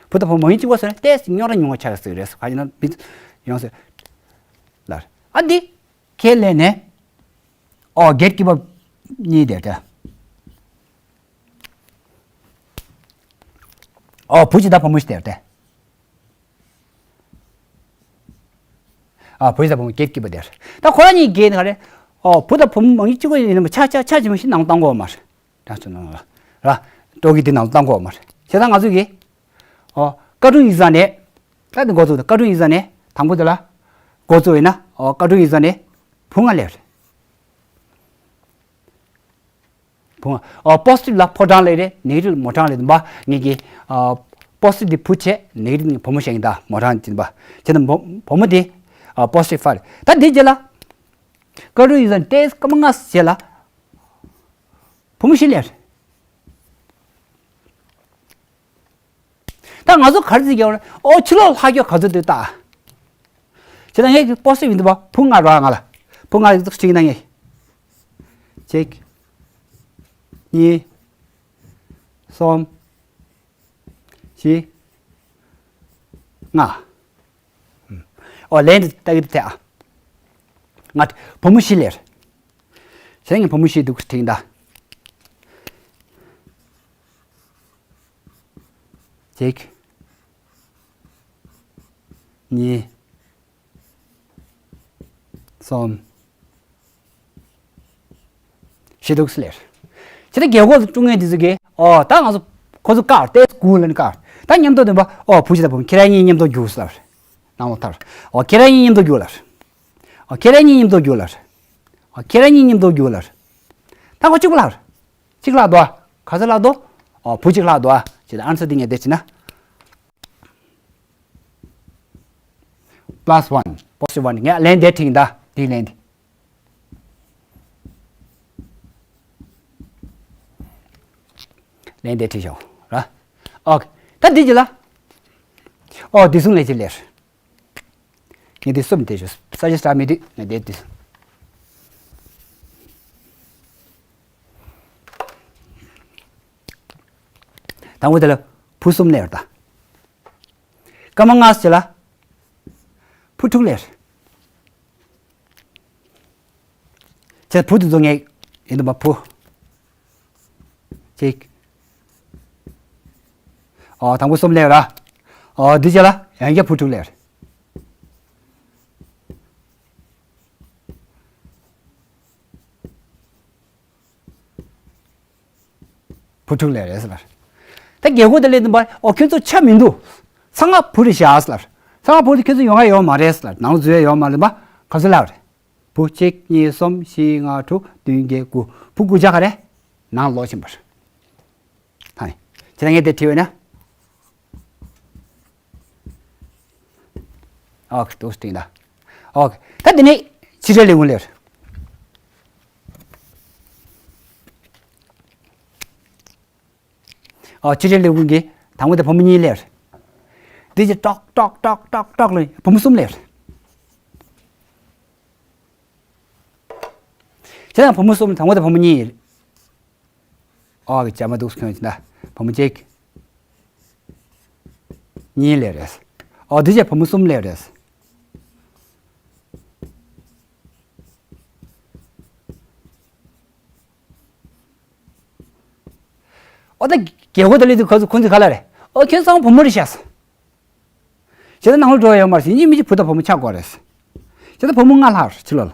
བུ་དང་བུ་མོ་གཉིས་གཅིག་པ་བཟོས་ན་ཏོག་ཙམ་རྙོག་དྲ་ཉུང་བ་ཆགས་ཀྱི་རེད། ག་ཡིན་ན་མི་ཡོང་ཟེར། ལར་ཨ་འདི་ཁས་ལེན་ནས། ཨོ་གེཊ་ཀི་པར་གཉིས་དེར་ཏེ། ཨོ་བུ་གཅིག་དང་བུ་མོ་གཅིག་དེར་ཏེ། ཨ་བུ་གཅིག་དང་བུ་མོ་གེཊ་ཀི་པར་དེར། ད་ཁོ་རང་གཉིས་གེཊ་ནི་ག་རེ། ཨོ་བུ་དང་བུ་མོ་མང་གཅིག་གཅིག་པོ་ཡིན་ན་ཆ་ཆ་ཆ་ཅི་མ་ཤི་ནང་བཏང་དགོས་མ་རེད། ད་ཚོ་ནང་ལ་ར་སྤྲོ་གི་དེ་ནང་བཏང་དགོས་མ་རེད། བྱས་ཙང་ང་ཚོ་གི་ཨོ་བཀའ་དྲུང་ཡིག་ཚང་ནས། ད་འགོ་བཙུགས་ད་བཀའ་དྲུང་ཡིག་ཚང་ནས་དང་པོ་དེ་ལ་འགོ་བཙུགས་ཡིན་ན་ཨོ་བཀའ་དྲུང་ཡིག་ཚང་ནས་བུ་ལྔ་སླེབས་རེད། བུ་ལྔ། ཨོ་positive ལ་ཕོ་གྲངས་སླེབས་རེད། negative ལ་མོ་གྲངས་སླེབས་འདུག་པ། ངེད་ཀྱི་ཨོ་positive དེ་བུ་བྱས། negative ནི་བུ་མོ་བྱས་ཡིན་ད་མོ་གྲངས་ཡིན་པ། བྱས་ན་བུ་བུ་མོ་དེ་ཨོ་positive five རེད། ད་དེ་རྗེས་ལ་བཀའ་དྲུང་ཡིག་ཚང་ནས་སྐར་མ་ལྔ་རྗེས་ལ་བུ་མོ་བཞི་སླེབས་རེད། ད་ང་ཚོ་ག་རེ་ཟེར་གྱི་ཡོད་རེད། ཨོ་ཕྱི་ལོགས་ལྷག་རྒྱུ་ག་ཚོད་འདུག་ལྟ། བྱས་ན་ངས་ཀྱི་པོ་སི་ཊིབ་ཡིན་འདུག་པ། བུ་ལྔ་རག་ང་ལ། བུ་ལྔ་ཡིན་འདུག་ཅིག་ན་ངས། གཅིག་གཉིས། གསུམ། བཞི། ལྔ། ཨོ་ལན་དེ་ལྟ་གི་འདུག་ཐལ་ཨ། ང་བུ་མོ་བཞི་ལེར། བྱས་ངས་བུ་མོ་བཞི་འདུག་དྲིས་ད། གཅིག་གཉིས། གསུམ། བཞི་འདུག་སེ་ལེར། ཇི་ལྟར་རྒྱལ་སྒོ་དཀྲུག་མཁན་དེ་ཚོ་གིས་ཨོ་ད་ང་ཚོ་ཁོ་ཚོ་བཀག་ཏེ་སྒུག་ལ་ནི་བཀག་ད་མཉམ་དུ་འདོན་པ་ཨོ་བུ་གཅིག་དང་བུ་མོ་ཁྱེད་རང་གཉིས་མཉམ་དུ་རྒྱུགས་ལབ། ནང་ལོགས་ཐར། ཨོ་ཁྱེད་རང་གཉིས་མཉམ་དུ་རྒྱུགས་ལབ། ཨོ་ཁྱེད་རང་གཉིས་མཉམ་དུ་རྒྱུགས་ལབ། ཨོ་ཁྱེད་རང་གཉིས་མཉམ་དུ་རྒྱུགས་ལབ། ད་ཁོ་གཅིག་པུ་ལབ། གཅིག་ལབ་འདུག་ག་ཚོད་ལབ་འདུག་ཨོ་བུ་གཅིག་ལབ་འདུག་ཇི་ལྟར་ཨན་སར་འདི་ངས་འདི་བྱས་ན། Plus one, positive one. ངས་ལན་འདི་བྲིས་ཡིན་ད། འདི་ལན་འདི། ལན་འདི་བྲིས་ཤོག་ར། ཨོ་ཁེ། ད་འདི་ཅི་ལ། ཨོ་འདི་གསུམ་ལས་ཅི་ལེར། ངས་འདི་གསུམ་འདི་ཞུ། ས་ཆ་སྲ་མི་འདུག་ངས་འདི་འདི། དང་པོ་དེ་ལ་བུ་གསུམ་ལེར་ད། སྐར་མ་ལྔ་ཟེར་ལ། བུ་དྲུག་ལེར། བྱས་བུ་དེ་ཚོ་ངས་ཡིན་དུ་མ་བུ། གཅིག་ཨོ་དང་པོ་གསུམ་ལེར་ར། ཨོ་འདི་བྱས་ལ་ཡང་བསྐྱར་བུ་དྲུག་ལེར། བུ་དྲུག་ལེར་རེད་ཟེར་ལ། ད་རྒྱལ་སྒོ་དེ་ལས་འདུག་པ་ཨོ་ཁྱོད་ཚོ་ཆ་མི་འདུག་ཚང་མ་བུ་རེད་ཤག་ཟེར་ལ། ཚང་མ་བུ་རེད། ཁྱོད་ཚོ་ཡོང་ཡ་ཡོད་མ་རེད་ཟེར་ལ། ནང་འཛུལ་ཡ་ཡོད་མ་རེད་པ། ག་ཚོད་ལབ་རེད། བུ་གཅིག་གཉིས་གསུམ་བཞི་ལྔ་དྲུག་བདུན་བརྒྱད་དགུ། བུ་དགུ་ཆ་ག་རེ། ནང་ལོག་ཕྱིན་པ་རེད། ཧའི། ཁྱེད་རང་ངས་དེ་བྲིས་པས་ན། ཨོ་ཁེ། འདུག་སེ་བྲིས་ད། ཨོ་ཁེ། ད་འདི་ནས་ཕྱི་འབྲེལ་ལས་ཁུངས་ལེར། ཨོ་ཕྱི་འབྲེལ་ལས་ཁུངས་ཀྱིས་དང་པོ་དེ་བུ་མོ་གཉིས་ལེར། འདི་ཅི་ཀྲོག་ཀྲོག་ཀྲོག་ཀྲོག་ཀྲོག་ལ་བུ་མོ་གསུམ་ལེར། བྱས་ན་བུ་མོ་གསུམ། དང་པོ་དེ་བུ་མོ་གཉིས། ཨོ་གི་བྱ་མ་འདུག་སེ་ཁྱོད་ཀྱི་ན་བུ་མོ་གཅིག་གཉིས་ལེར་རེད། ཨོ་འདི་བྱས་བུ་མོ་གསུམ་ལེར་རེད། ཨོ་ད་རྒྱལ་སྒོ་དེ་ལས་དུ་ཁོ་ཚོ་ཁོང་ཚོ་ག་ལ་རེད། ཨོ་ཁྱོད་ཚང་བུ་མོ་རེད་ཤག་ཟེར། བྱས་ན་ནང་ལ་འགྲོ་ཡ་ཡོད་མ་རེད་ཟེར། ཡིན་གཅིག་མིན་གཅིག་བུ་དང་བུ་མོ་ཆགས་དགོས་རེད་ཟེར། བྱས་ན་བུ་མོ་ལྔ་ལྷག་རེད་ཕྱི་ལོགས་ལ།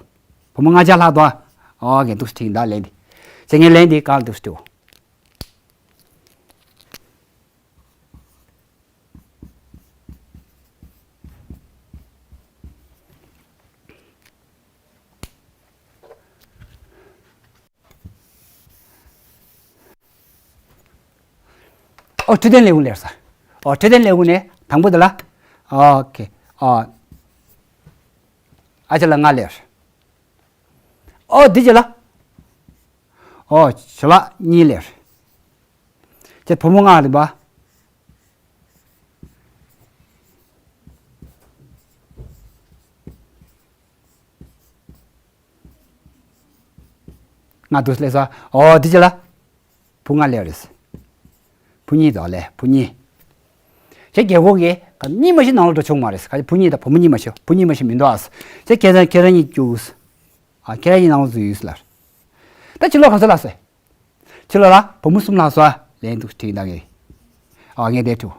བུ་མོ་ལྔ་ཆ་ལྷག་འདུག་ཨ། ཨོ་ངས་འདུག་སེ་བྲིས་ད་ལན་འདི། བྱས་ངས་ལན་འདི་གང་འདུག་སེ་བྲིས། ཨོ་འཕྲོད་བསྟེན་ལས་ཁུངས་ལེར་ས། ཨོ་འཕྲོད་བསྟེན་ལས་ཁུངས་ནས་དང་པོ་དེ་ལ། ཨོ་ཁེ། ཨོ་ཨ་ཅག་ལ་ལྔ་ལེར། ཨོ་འདི་ཅི་ལ། ཨོ་ཞོ་ལགས་གཉིས་ལེར། ཁྱེད་བུ་མོ་ལྔ་རེད་པ། ལྔ་འདུག་ལེ་ས། ཨོ་འདི་ཅི་ལ། བུ་ལྔ་ལེར་རེད། བུ་གཉིས་དང་ལེ་བུ་གཉིས། ཁྱེད་རྒྱལ་སྒོ་གི་གཉིས་མ་ཞིག་ནང་ལ་འགྲོ་ཆོག་མ་རེད། ག་བུ་གཉིས་དང་བུ་མོ་གཉིས་མ་ཞིག་བུ་གཉིས་མ་ཞིག་མི་འདུག་ཨ། ཁྱེད་ཁྱེད་རང་ཁྱེད་རང་གཉིས་རྒྱུགས། ཨ་ཁྱེད་རང་གཉིས་ནང་ལ་འཛུལ་ཡོད་ལ། ད་ཕྱི་ལོགས་ག་ཚོད་ལ་སོ། ཕྱི་ལོགས་ལ་བུ་མོ་གསུམ་ལ་སོ། ལན་འདུག་ཁྲིད་ད་ངས། ཨ་ངས་དེ་ཐུ།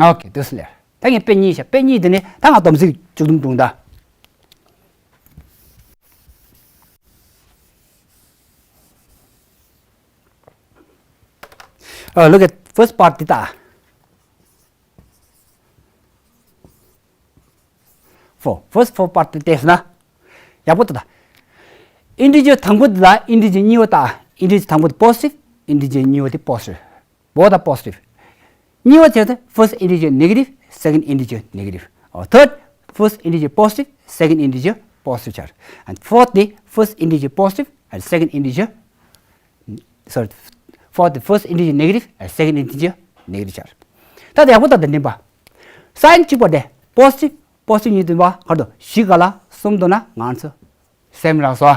ཨོ་ཁེ་དུས་ལེར། ད་ངས་དཔེ་གཉིས་བཤད། དཔེ་གཉིས་དེ་ནི་ད་ང་སྡོམ་ཚིག་བཅུ་གསུམ་བྱུང་ད། ཨ་look at first part འདི་ད། Four, first four part དེ་བལྟས་ན། ཡག་པོ་ལྟ་ད། Integer དང་པོ་དེ་དང་integer གཉིས་པ་ལྟ། Integer དང་པོ་དེ་positive, integer གཉིས་པ་དེ positive. Both are positive. གཉིས་པ་བྱས་ཏེ་first integer negative, second integer negative. Or third, first integer positive, second integer positive ཆགས། And fourth དེ་first integer positive and second integer sorry, for the first integer negative and second integer negative ཆགས། ད་ལྟ་ཡག་པོ་ལྟ་ད་འདི་པ། Sign གཅིག་པ་དེ་positive, positive གཉིས་བདུན་པ་གར་དུ་བཞི་ག་ལ་གསུམ་དུ་ན་ང་ཚོ་seven རག་སོ།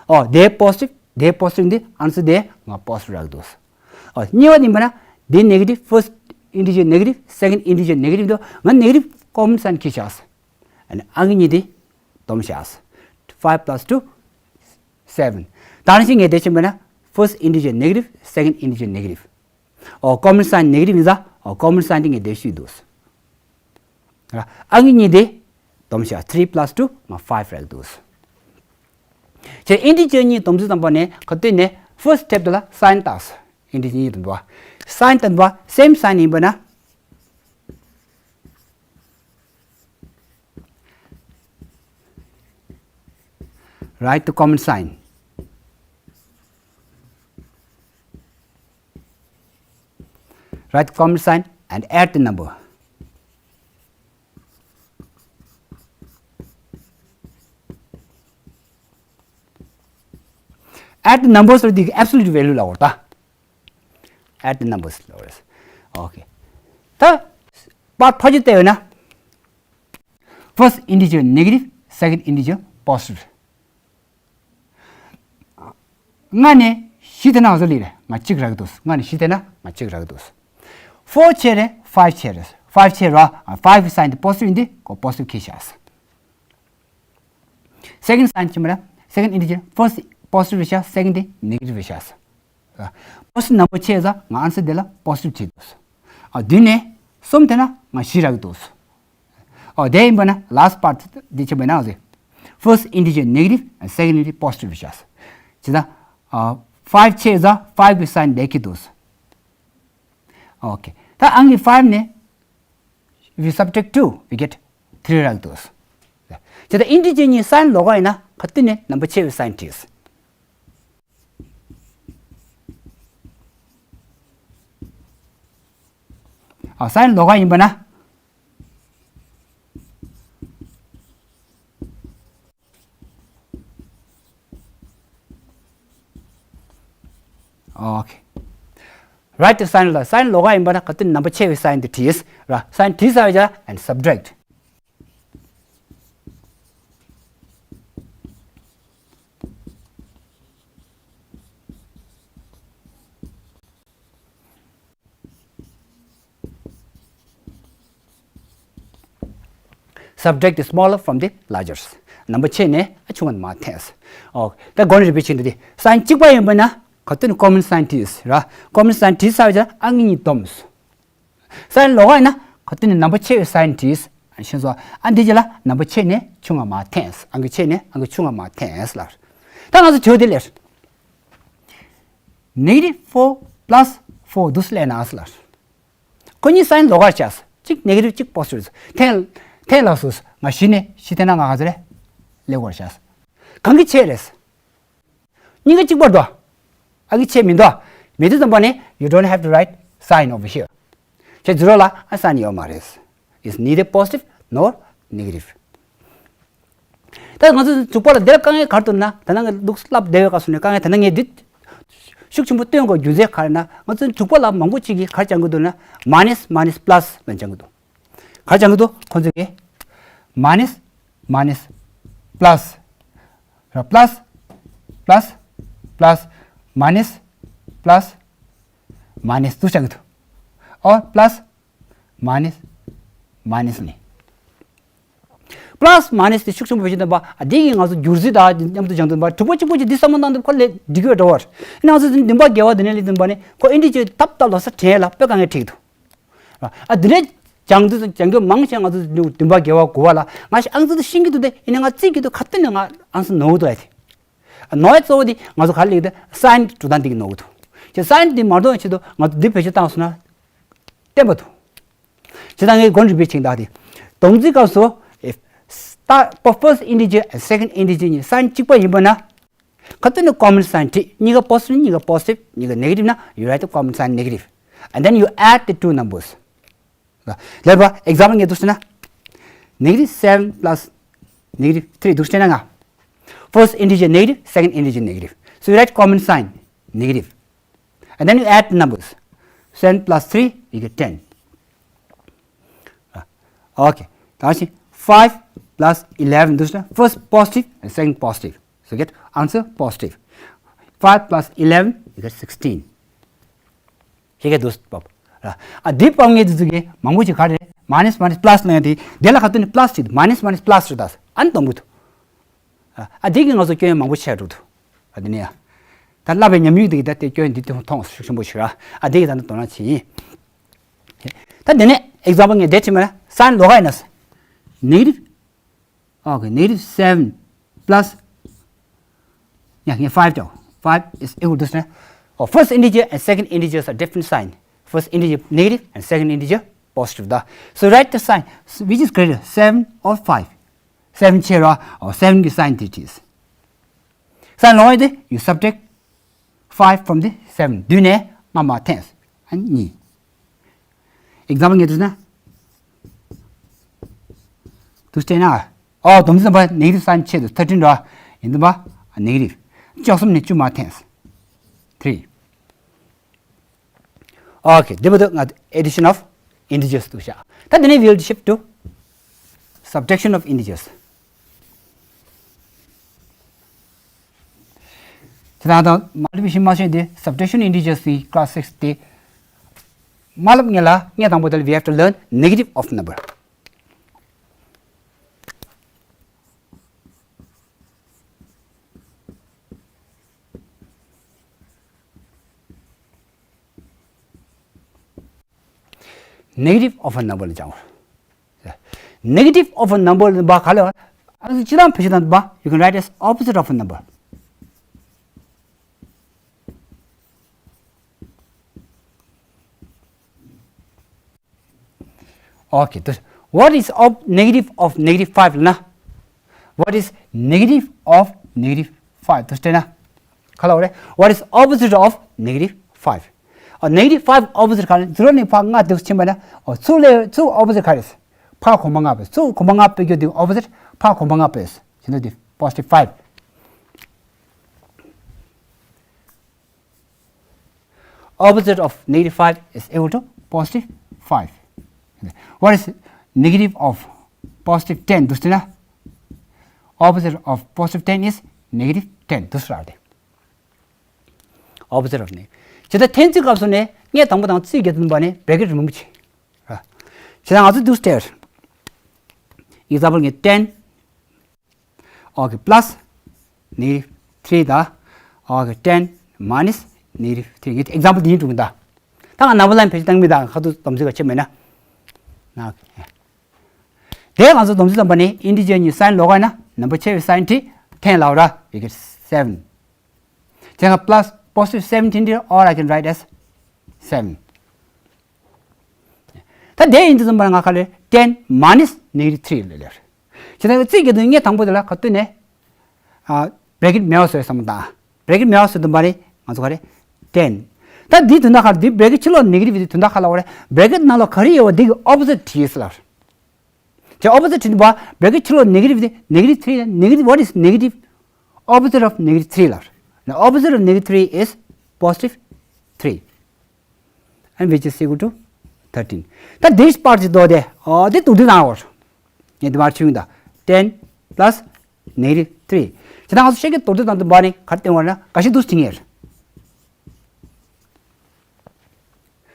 ཨོ་དེ་positive, དེ་positive འདི་answer དེ་ང་positive རག་འདུག་ཨ་གཉིས་པ་ཡིན་པ་ན་དེ་negative, first integer negative, second integer negative འདུག་ང་negative common sign འཁྱེར་བཞག་ཨ་ནི་ཨང་ཀི་གཉིས་དེ་སྡོམ་བཞག five plus two, seven. ད་ནི་ཞིག་ངས་དེ་ཕྱིན་པ་ན་first integer negative, second integer negative. ཨོ་common sign negative ཡིན་ཙང་ཨོ་common sign དེ་ངས་དེ་ཞུས་འདུག་ཨ་ནི་གཉིས་དེ་སྡོམ་བཞག three plus two ང་five རག་འདུག་བྱས་integer གཉིས་སྡོམ་ཚུལ་དང་པོ་ནས་ག་དུས་ནས་first step དེ་ལ་sign བཏགས། integer གཉིས་སྡོམ་པ་sign དང་པོ་same sign ཡིན་པ་ན། Write the common sign. Write the common sign and add the number. Add the numbers ལ་དེ་absolute value ལ་འོར་ད། Add the numbers ལ་འོར། Okay. ད་པར་ཕ་ཅི་བལྟས་ཡོད་ན། First integer negative, second integer positive. ལྔ་ནས་བཞི་དེ་ན་ང་ཚོ་ལི་རེད་ང་གཅིག་རག་གི་འདུག་ལྔ་ནས་བཞི་དེ་ན་ང་གཅིག་རག་གི་འདུག four བྱས་རེད་five བྱས་རེད། five བྱས་ར་five གི་sign དེ་positive ཡིན་དུས་ཁོ་positive འཁྱེར་བཞག second sign ཅི་མ་རེད། second integer first positive རེད་བཞག second དེ་negative རེད་བཞག positive ནམ་བར་ཆད་ཙང་ང་answer དེ་ལ་positive བྱེད་འདུག་ཨ་བདུན་ནས་གསུམ་དེ་ན་ང་བཞི་རག་གི་འདུག་ཨོ་དེ་ཡིན་པ་ན་last part འདི་ཆེ་བས་ན་ཟེར། First integer negative and second integer positive བྱས། ཇི་ལྟར་five ཆེ་ཙང་five གི་sign འདེགས་ཀྱི་འདུག Okay. ད་ཨང་གི་five ནས we subtract two, we get three རག་འདུག་ཇི་ལྟར་integer གཉིས་sign ལོགས་ཀ་ཡིན་ན་ག་དུས་ནས་ནམ་བར་ཆེ་བའི་sign བྲིས། ཨ་sign ལོགས་ཀ་ཡིན་པ་ན། Okay. Write the sign ལ་sign ལོགས་ཀ་ཡིན་པ་ན་ག་དུས་ནམ་བར་ཆེ་བའི་sign དེ་བྲིས་ར། sign བྲིས་ཚར་བ་ཅག and subtract. Subtract the smaller from the largers. ནམ་བར་ཆེ་ནས་ཨ་ཆུང་བ་མར་འཐེན། ཨོ་ད་སྒོ་ནས་རེ་བེད་བྱེད་འདི་དེ་sign གཅིག་པ་ཡིན་པ་ན་ག་དུས་ནས་common sign བྲིས་ར། common sign བྲིས་ཚར་བ་ཅག་ཨང་གཉིས་སྡོམ། sign ལོགས་ཀ་ཡིན་ན་ག་དུས་ནས་ནམ་བར་ཆེ་བའི་sign བྲིས། ཤེས་སོང་། ཨ་འདི་ཅི་ལ་ནམ་བར་ཆེ་ནས་ཆུང་བ་མར་འཐེན། ཨང་གི་ཆེ་ནས་ཨང་གི་ཆུང་བ་མར་འཐེན་ལ། ད་ང་ཚོ་བྱེད་དེ་ལས། negative four plus four འདུག་སེ་ལས་ན་ཨ་སི་ལ། ཁོ་གཉིས་sign ལོགས་ཀར་བྱས། གཅིག་negative གཅིག་positive འཐེན། འཐེན་ལ་སོ་ང་བཞི་ནས་བཞི་འཐེན་ན་ང་ག་ཚོད་རེད། ལེགས་པར་བྱས། གང་གི་ཆེ་རེད། གཉིས་ཀ་གཅིག་པར་འདུག་ཨ་གི་ཆེ་མི་འདུག་མི་འདུག་ཙམ་པ་ནི་you don't have to write sign over here. ཁྱེད་zero ལ་ཨ་sign ཡོད་མ་རེད། It's neither positive nor negative. ད་ང་ཚོ་འཇུག་པ་ལ་འདིར་དཀའ་ངལ་ག་རེ་འདུག་ན། ད་ནང་གི་ལུགས་བསླབ་བསྡད་པའི་སྐབས་སུ་ནས་དཀའ་ངལ་ད་ནང་ངས་འདི་ཤུགས་ཆེན་པོ་སྟོན་དགོས་རྒྱུ་མཚན་ག་རེ་ན། ང་ཚོ་འཇུག་པ་ལ་མང་པོ་ཅིག་གིས་ག་རེ་སྦྱང་གི་འདུག་ན། minus minus plus ལ་སྦྱང་གི་འདུག་ག་རེ་སྦྱང་གི་འདུག་ཁོང་ཚོ་གིས་minus minus plus ར་plus plus plus minus plus minus དུ་སྦྱང་གི་འདུག་ཨོ་plus minus minus ནི། plus minus དེ་ཤུགས་ཆེན་པོ་བེད་སྤྱོད་བཏང་པ། ཨ་འདི་གིས་ང་ཚོ་བསྒྱུར་རྩིས་དང་མཉམ་དུ་སྦྱང་དུས་པ་དྲུག་པ་གཅིག་པོ་གཅིག་འདི་བསམ་བློ་བཏང་དུས་ཁོ་ལས་འགྲིག་གི་འགྲོ་བར། ཨ་ནང་ཚོ་བདུན་པ་བརྒྱད་པ་འདི་ནས་སླེབས་དུས་པ་ནི་ཁོ་ཨིན་ཌི་ཇི་ཏབ་ཏབ་ལོ་ས་དྲན་ལ་དཔེ་དཀའ་ངལ་འཕྲད་ཀྱི་འདུག་ཨ་འདི་ནས་སྦྱང་དུས་སྦྱང་རྒྱུ་མང་ཆེ་ང་ཚོ་བདུན་པ་བརྒྱད་པ་དགུ་པ་ལ་ང་ཞིག་ཨང་ཙི་དུ་ཤེས་ཀྱི་འདུག་དེ་ཡིན་ན་ང་རྩིས་ཀྱི་འདུག་ག་དུས་ནས་ང་ཨང་ཙི་ནོར་གི་འདུག་ཨ་དེ། ནོར་བའི་གཙོ་བོ་དེ་ང་ཚོ་ག་རེ་ལེགས་དེ་སའིན་འགྲོ་སྟངས་འདི་གི་ནོར་གི་འདུག་ཅེས་སའིན་འདི་མ་འགྲོ་བའི་ཆེད་དུ་ང་ཚོ་འདི་བེད་སྤྱོད་བཏང་སོང་ན་བརྟན་པ་འདུག་ཇི་ལྟར་ངས་གོང་རིམ་པའི་ཆིངས་བདག་དེ། སྡོམ་རྩིས་སྐབས་སུ། if start for first integer and second integer གཉིས་སའིན་གཅིག་པ་ཡིན་པ་ན། ག་དུས་ནས་common sign བྲིས། གཉིས་ཀ་positive གཉིས་ཀ་positive གཉིས་ཀ negative ན། you write the common sign negative and then you add the two numbers. ལེགས་པ་example ངས་འདུག་ཟེར་ན། negative seven plus negative three འདུག་ཟེར་ན་ང་། first integer negative, second integer negative. So you write common sign negative. And then you add numbers. Seven plus three, you get ten. Okay. ད་ཕྱིན་five plus eleven འདུག་ཟེར་ན། first positive and second positive. So get answer positive. five plus eleven equals sixteen. ཤེས་ཀྱི་འདུག་པ། ར། ཨ་འདི་སྤང་ངེས་དེ་ཚོ་གི་མང་པོ་ཅིག་ག་རེ་མ་ནས་མ་ནས་པ་ལས་ལ་ཡང་དེ་དེ་ལ་ཁ་ཏོན་ནི་པ་ལས་ཅིག་མ་ནས་མ་ནས་པ་ལས་རེད་ད། ཨ་ནི་གཏོང་གི་འདུག་ཨ་འདི་གི་ང་ཚོ་སྐྱོན་མང་པོ་ཆགས་འགྲོ་འདུག་ཨ་འདི་ནས་ཡ། ད་བསླབ་པའི་ཉམས་མྱོང་འདི་གི་ད་དེ་སྐྱོན་འདི་དེ་མཐོང་ཤུགས་ཆེན་པོ་ཞིག་ར། ཨ་འདི་གི་ད་ནི་དོ་སྣང་བྱེད་ཡིན། ད་འདི་ནས་example ངས་འདི་བྲིས་མ་ན་sign ལོགས་ཀ་ཡིན་ན། negative Okay, negative seven plus, yeah, yeah, five ཅོག five is equal to, oh, first integer and second integers are different sign. First integer negative and second integer positive. Da. So write the sign which is greater, seven or five. seven ཆེ་ར། oh, seven གི་sign དེ་བྲིས། sign ལོགས་དེ་you subtract five from the seven. བདུན་ནས་ལྔ་མར་འཐེན། ཨ་གཉིས། example ངས་བྲིས་ན། དུ་སྤྲད་ན། ཨོ་སྡོམ་རྩིས་ཙམ་པ་negative sign ཆེད་དུ་thirteen ར། ཡིན་དུ་པ་negative བཅུ་གསུམ་ནས་བཅུ་མར་འཐེན། three. Okay, འདི་བར་དུ་ང་addition of integers དུ་བཞག་ད་འདི་ནས་we'll shift to subtraction of integers. དེ་དང་དང་མ་ལུས་པའི་ཤིང་མ་ཤེས་དེ་subtraction integers གི་class six དེ་མ་ལབ་ངེས་ལ་ངས་དང་པོ་དེ་ལ་we have to learn negative of number. negative of a number ལ་སྦྱང་བ། negative of a number ལ་བ་ག་ལ་ཨ་ཅི་དང་བེད་སྤྱོད་དང་བ། you can write as opposite of a number. Okay, this, what is op negative of negative five ལ་ན། what is negative of negative five དུ་སྤྲད་ན། ག་ལ་བ་རེད། what is opposite of negative five? ཨ་negative five opposite ག་རེ། zero ནས་ཕར་ལྔ་དུ་ཕྱིན་པ་ན། ཨོ་ཚུར་ལས་ཚུར་opposite ག་རེ། ཕར་གོང་མ་ལྔ་པས། ཚུར་གོང་མ་ལྔ་པས་ཀྱོ་དེ་opposite ཕར་གོང་མ་ལྔ་པས། ཞེ་ན་དེ་positive five. Opposite of negative five is equal to positive five. What is negative of positive ten? དུ་སྟེ་ན། Opposite of positive ten is negative ten. དུ་སྲ་དེ། Opposite of negative. ཇི་ལྟར་ten རྩིས་སྐབས་སུ་ནས་ངས་དང་པོ་དང་རྩིས་བརྒྱད་དུ་འདུག་པ་ནས་bracket remove བྱེད། ཇི་ལྟར་ང་ཚོ་དུ་སྟེ། Example ངས་ten Okay, plus negative three དང་། Okay, ten minus negative three. ངས་example འདི་ཡིན་འགྲོ་གི་ད། ད་ང་number line བེད་སྤྱོད་བཏང་མི་དང་ཁ་ཐུག་སྡོམ་རྩིས་ག་ཆེ་མེད་ན། དེ་ང་ཚོ་སྡོམ་རྩིས་བཏང་པ་ནི་integer གཉིས་sign ལོགས་ཀ་ན་number ཆེ་བའི་sign དེ་ten ལབ་ར། you get seven. དེ་ང་plus positive seventeen དེ་or I can write as seven. ད་དེ་ཡིན་དུས་ཙམ་པར་ང་ཁ་ལས་ten minus negative three ལ་ལེར། ཇི་ལྟར་རྩིས་ཀྱི་དོན་ངས་དང་པོ་དེ་ལ་ཁ་བཏོན་ནས། ཨ་bracket མེད་པ་བཟོས་བསམ་བློ་བཏང་། bracket མེད་པ་བཟོས་དུས་པ་རེད་ང་ཚོ་ག་རེ། ten. ད་འདི་དོན་དག་ག་རེ། འདི་bracket ཕྱི་ལོགས་negative དེ་དོན་དག་ག་ལ་བ་རེད། bracket ནང་ལོགས་ག་རེ་ཡོད་པ་འདི་གི་opposite བྲིས་ལ། དེ་opposite བྲིས་པ་bracket ཕྱི་ལོགས་negative དེ་negative three negative what is negative? Opposite of negative three ལ། opposite of negative three is positive three. And which is equal to thirteen. ད་འདི་པར་གྱི་མདོ་དེ། ཨོ་དེ་དུག་དུག་དང་བར། ངས་འདི་མར་ཆུང་ད། ten plus negative three. ཇི་ལྟར་ང་ཚོ་ཤེས་ཀྱི་དུག་དུག་དང་དུ་བར་ནི་ག་རེ་སྟོན་བ་ན་ག་ཤེད་དུ་སྟོན་ངེས།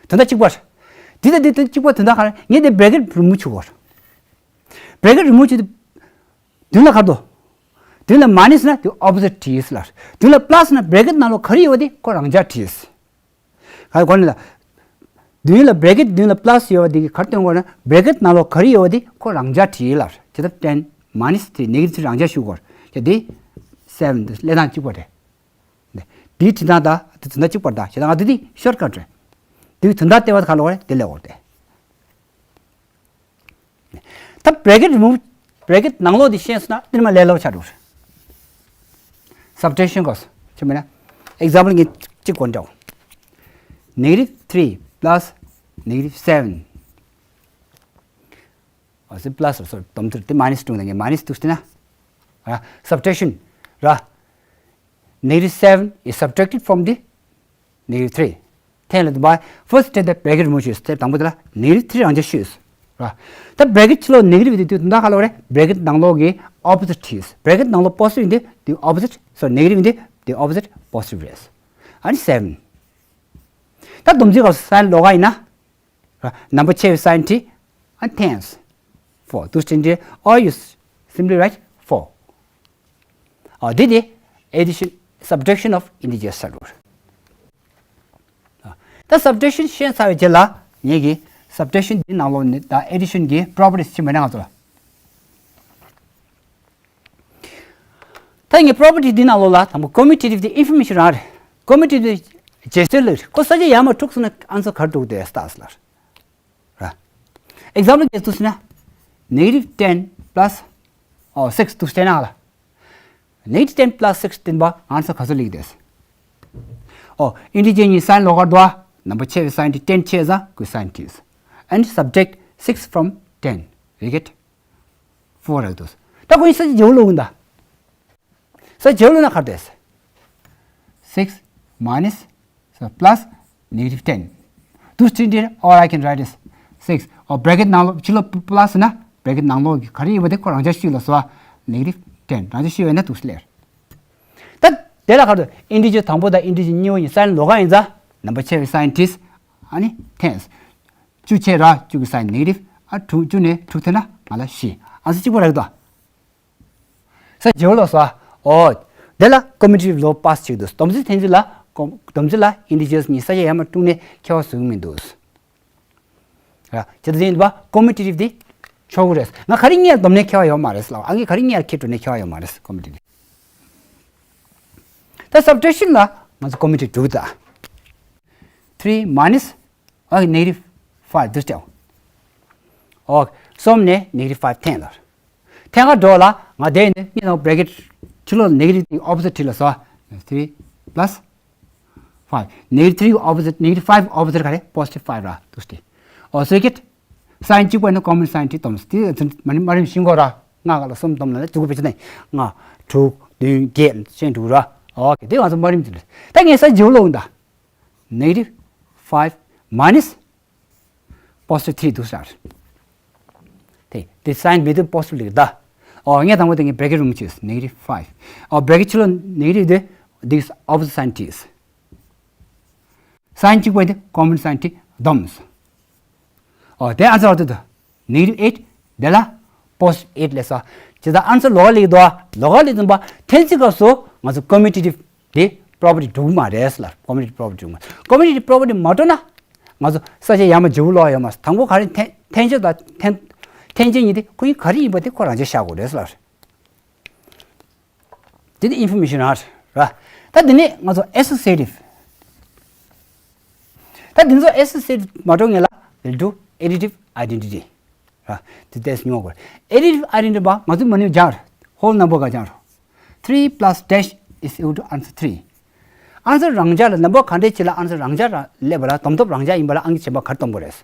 དོན་དག་གཅིག་པར། འདི་དང་འདི་དོན་གཅིག་པར་དོན་དག་ག་རེ། ངས་འདི་bracket remove བྱུག་བར། bracket remove བྱུག་དུས། མདུན་ལ་ག་རེ་འདུག་མདུན་ལ་minus ན་དེ་opposite བྲིས་ལ། མདུན་ལ་plus ན་bracket ནང་ལོགས་ག་རེ་ཡོད་པ་དེ་ཁོ་རང་འཇགས་བྲིས། ག་རེ་གོ་ནི་ལ། མདུན་ལ་bracket མདུན་ལ་plus ཡོད་པ་དེ་གི་ག་རེ་སྟོན་དགོས་ན་bracket ནང་ལོགས་ག་རེ་ཡོད་པ་དེ་ཁོ་རང་འཇགས་བྲིས་ལ། ཇི་ལྟར་ten minus three negative three རང་འཇགས་ཞུ་དགོས། ཇི་དེ་seven དེ་ལས་སྟངས་གཅིག་པ་རེད། དེའི་བྲིས་སྟངས་དང་དེ་དོན་དག་གཅིག་པར་དང་ཇི་ལྟར་ང་དེ་དེ་shortcut རེད། དེའི་དོན་དག་ལྟེ་བ་ག་ལ་བ་རེད་དེ་ལས་འོར་ཏེ། ད་bracket remove bracket ནང་ལོགས་འདི་ཤེས་སོང་ན་འདི་ནི་མ་ལས་སླ་པོ་ཆགས་འགྲོ་རེད། subtraction གོ་ཆི་མིན་ན། example ངས་གཅིག་གོ་འདྲ། negative three plus negative seven. ཨ་སི་plus སོ་སྡོམ་ཚུལ་དེ་minus two ནང་ངས་minus two ཟེར་ན། ར་subtraction ར། negative seven is subtracted from the negative three. ten ལ་དུ་བ་first step དེ་bracket remove བྱས། step དང་པོ་དེ་ལ་negative three རང་འཇགས་ཞུས། ར། ད་bracket ཕྱི་ལོགས་negative དེ་དུས་ད་ག་ལ་བ་རེད། bracket ནང་ལོགས་ཀྱི་opposite བྲིས། bracket ནང་ལོགས་positive ཡིན་དེ་དུས་opposite sorry negative ཡིན་དེ་ དེ་opposite positive རེད། ཨ་ནི་seven། ད་སྡོམ་རྩིས་སྐབས་སུ་sign ལོགས་ཀ་ཡིན་ན། ར། number ཆེ་བའི་sign དེ། ཨ། tens། four དུ་བསྟན་ཏེ། Or you simply write four། ཨ། འདི་དེ་addition, subtraction of integers ཟེར་རོ། ད་subtraction ཤེས་ཚར་བའི་རྗེས་ལ་ངེད་ཀྱིས་subtraction འདི་ནང་ལོགས་ནས་ད་addition གྱི་properties ཅིག་མེད་ན་ང་ཚོ་ལ། ད་ངས་property འདི་ནང་ལོགས་ལ་དང་པོ་commutative འདི་information རང་རེད། commutative འདི་རྗེས་སུ་ལ་རེད། ཁོ་ས་ཆ་ཡར་མར་འཁྲུགས་སོང་ན་answer ག་རེ་འགྲོ་གི་འདུག་ལྟ་ཟེར་ལ་རེད། example གལ་སྲིད་ན་negative ten plus ཨོ་six འདུག་བྱས་ན་ལ། negative ten plus six བསྟན་པ་answer ག་ཚོད་ལེགས་དེས། ཨོ་integer གཉིས་sign ལོགས་ཀར་འདུག་ཨ། number ཆེ་བའི་sign དེ་ten ཆེ་ཙང་ཁོའི་sign དེས། and subtract six from ten you get four རག་འདུག་ད་ཁོ་གཉིས་ས་ཆ་བརྗེ་པོ་ལོག་གི་འདུག་ས་ཆ་བརྗེ་པོ་ལོག་ན་ག་རེ་དེས། six minus so plus negative ten འདུག་བྱས་ན་འདིར། Or I can write this six ཨོ་bracket ནང་ལོགས་ཕྱི་ལོགས་plus ན་bracket ནང་ལོགས་ཀྱི་ག་རེ་ཡིན་པ་དེ་ཁོ་རང་འཇགས་ཤིག་ལ་བཟོ་བ། negative ten རང་འཇགས་ཤིག་ཡོད་ན་འདུག་ལེར། ད་དེ་ལ་ག་རེ་འདུག integer དང་པོ་དང་integer གཉིས་པོ་གཉིས་sign ལོགས་ཀ་ཡིན་ཙང་number ཆེ་བའི་sign དེས། ཨ་ནི་tens བཅུ་ཆེ་ར་བཅུ་གི་sign negative ཨ་དྲུག་བཅུ་ནས་དྲུག་ཐེ་ན་ང་ལ་བཞི། answer གཅིག་པ་རག་འདུག་ས་བརྗེ་པོ་ལོག་སོང་། ཨོ། དེ་ལ་commutative ལོགས་pass བྱེད་ཀྱི་འདུག་སྡོམ་རྩིས་འཐེན་རྩིས་ལ་སྡོམ་རྩིས་ལ་integers གཉིས་ས་ཆ་ཡར་མར་དཀྲུགས་ནས་ཁྱད་པར་བཟོ་གི་མི་འདུག་ར། ཇི་ལྟར་ཡིན་པ་commutative འདི་ཆོག་གི་རེད། ང་ག་རེ་ངས་སྡོམ་ནས་ཁྱད་པར་ཡོད་མ་རེད་ལ། ཨ་ངས་ག་རེ་ངས་ཁྱེར་འགྲོ་ནས་ཁྱད་པར་ཡོད་མ་རེད་commutative འདི། ད་subtraction ལ་ང་ཚོ་commutative འགྲུབ་ད། three minus ཨ་negative five འདུག་སྟེ། ཨོ། གསུམ་ནས་negative five འཐེན་ལ། འཐེན་ག་འགྲོ་ལ་ང་དེ་ནས་གཉིས་དང་bracket ཕྱི་ལོགས་negative དེ་opposite བྲིས་ལ་སོ། three plus five negative three opposite negative five opposite ག་རེ་positive five ར་འདུག་སྟེ། ཨོ་so you get sign གཅིག་པ་ནི་common sign དེ་སྡོམ་སྟེ་མ་རིམ་མ་རིམ་བཞིན་གོ་ར། ལྔ་ག་ལ་གསུམ་སྡོམ་ལ་ནི་དུ་གུ་བེད་ཅི་ནས་ལྔ་དྲུག་བདུན་བརྒྱད་ཅན་དྲུག་ར། ཨོ་ཁེ་དེ་ང་ཚོ་མ་རིམ་དུ་ལ་ད་ངས་ས་བརྗེ་པོ་ལོག་ད། negative five minus positive three འདུག་ཟེར། དེ་དེ་sign མེད་དུས་positive ལེགས་ད། ཨོ་ངས་དང་པོ་དེ་ངས་bracket རུམ་བྱས་negative five ཨོ་bracket ཕྱི་ལོགས་negative དེ་this opposite sign དེས། sign གཅིག་པ་དེ་common sign དེ་སྡོམ། ཨོ་དེ་answer ཨོ་དེ་དུ། negative eight དེ་ལ་positive eight ལས་སོ། ཇི་ལྟར་answer ལོགས་ལེགས་དོ། ལོགས་ལེགས་འཛིན་པ་འཐེན་རྩིས་སྐབས་སུ་ང་ཚོ་commutative དེ་property འགྲུབ་མ་རེད་ལ། commutative property འགྲུབ་མ། commutative property མ་འགྲུབ་ན་ང་ཚོ་ས་ཆ་ཡར་མར་བརྗེ་པོ་ལོག་ཡོད་མ་རེད། དང་པོ་ག་རེ་འཐེན་འཐེན་བྱེད་དང་འཐེན་འཐེན་བྱེད་གཉིས་དེ་ཁོ་གཉིས་ག་རེ་ཡིན་པ་དེ་ཁོ་རང་ཆས་བཞག་དགོས་རེད་ལ། དེ་ནི་information རང་རེད། ད་དེ་ནས་ང་ཚོ་associative ད་དེ་ཚོ་associative མ་འགྲོ་ངེས་ལ་we'll do additive identity ར། དེ་ཏེས་ཉོ་དགོས། additive identity པ་ང་ཚོ་མ་ནུས་སྦྱར། whole number ག་སྦྱར། three plus dash is equal to answer three answer རང་འཇགས་ལ་number ག་འདྲས་ཅིག་ལ་answer རང་འཇགས་ར་སླེབས་པ་ལ་སྡོམ་སྟོབས་རང་འཇགས་ཡིན་པ་ལ་ཨང་ཀི་ཆེན་པོ་ག་རེ་སྡོམ་དགོས་རེད།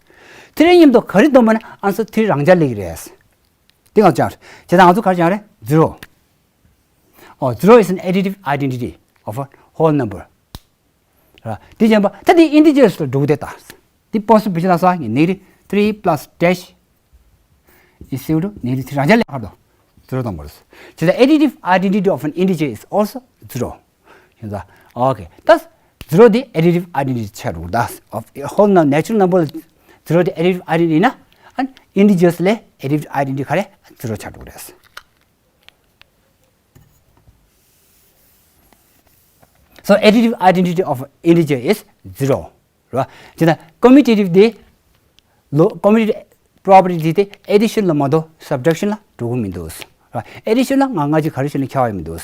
three མཉམ་དུ་ག་རེ་སྡོམ་པ་ན་answer three རང་འཇགས་སླེབས་ཀྱི་རེད། དེ་ང་ཚོ་སྦྱར། བྱས་ཙང་ང་ཚོ་ག་རེ་སྦྱར་རེད། zero ཨོ། zero is an additive identity of a whole number ར། དེ་བྱས་པ་ད་དེ་integers ལ་འགྲོ་གི་དེ་ད། དེ་positive བྱེད་ན་ས་ངས་negative three plus dash is equal to negative three རང་ཅག་ལས་ཁར་དོ། zero དང་པོ་རེད། བྱས་ཙང་additive identity of an integer is also zero ཡིན་ཙང་okay ད་zero དེ་additive identity ཆགས་འགྲོ་གི་ད། of a whole num- natural number ལ་zero དེ་additive identity ཡིན་ན་ཨ་integers ལས་additive identity ག་རེ་zero ཆགས་འགྲོ་གི་རེད། So additive identity of integer is zero རེད་བ། ཇི་ལྟར་commutative དེ་ལོ་commutative property དེ་addition ལ་མ་གཏོགས་subtraction ལ་འགྲོ་གི་མི་འདུག་རེད་བ། addition ལ་ང་ང་ཅིག་ག་རེ་བྱས་ན་ཁྱད་པར་ཡོད་མི་འདུག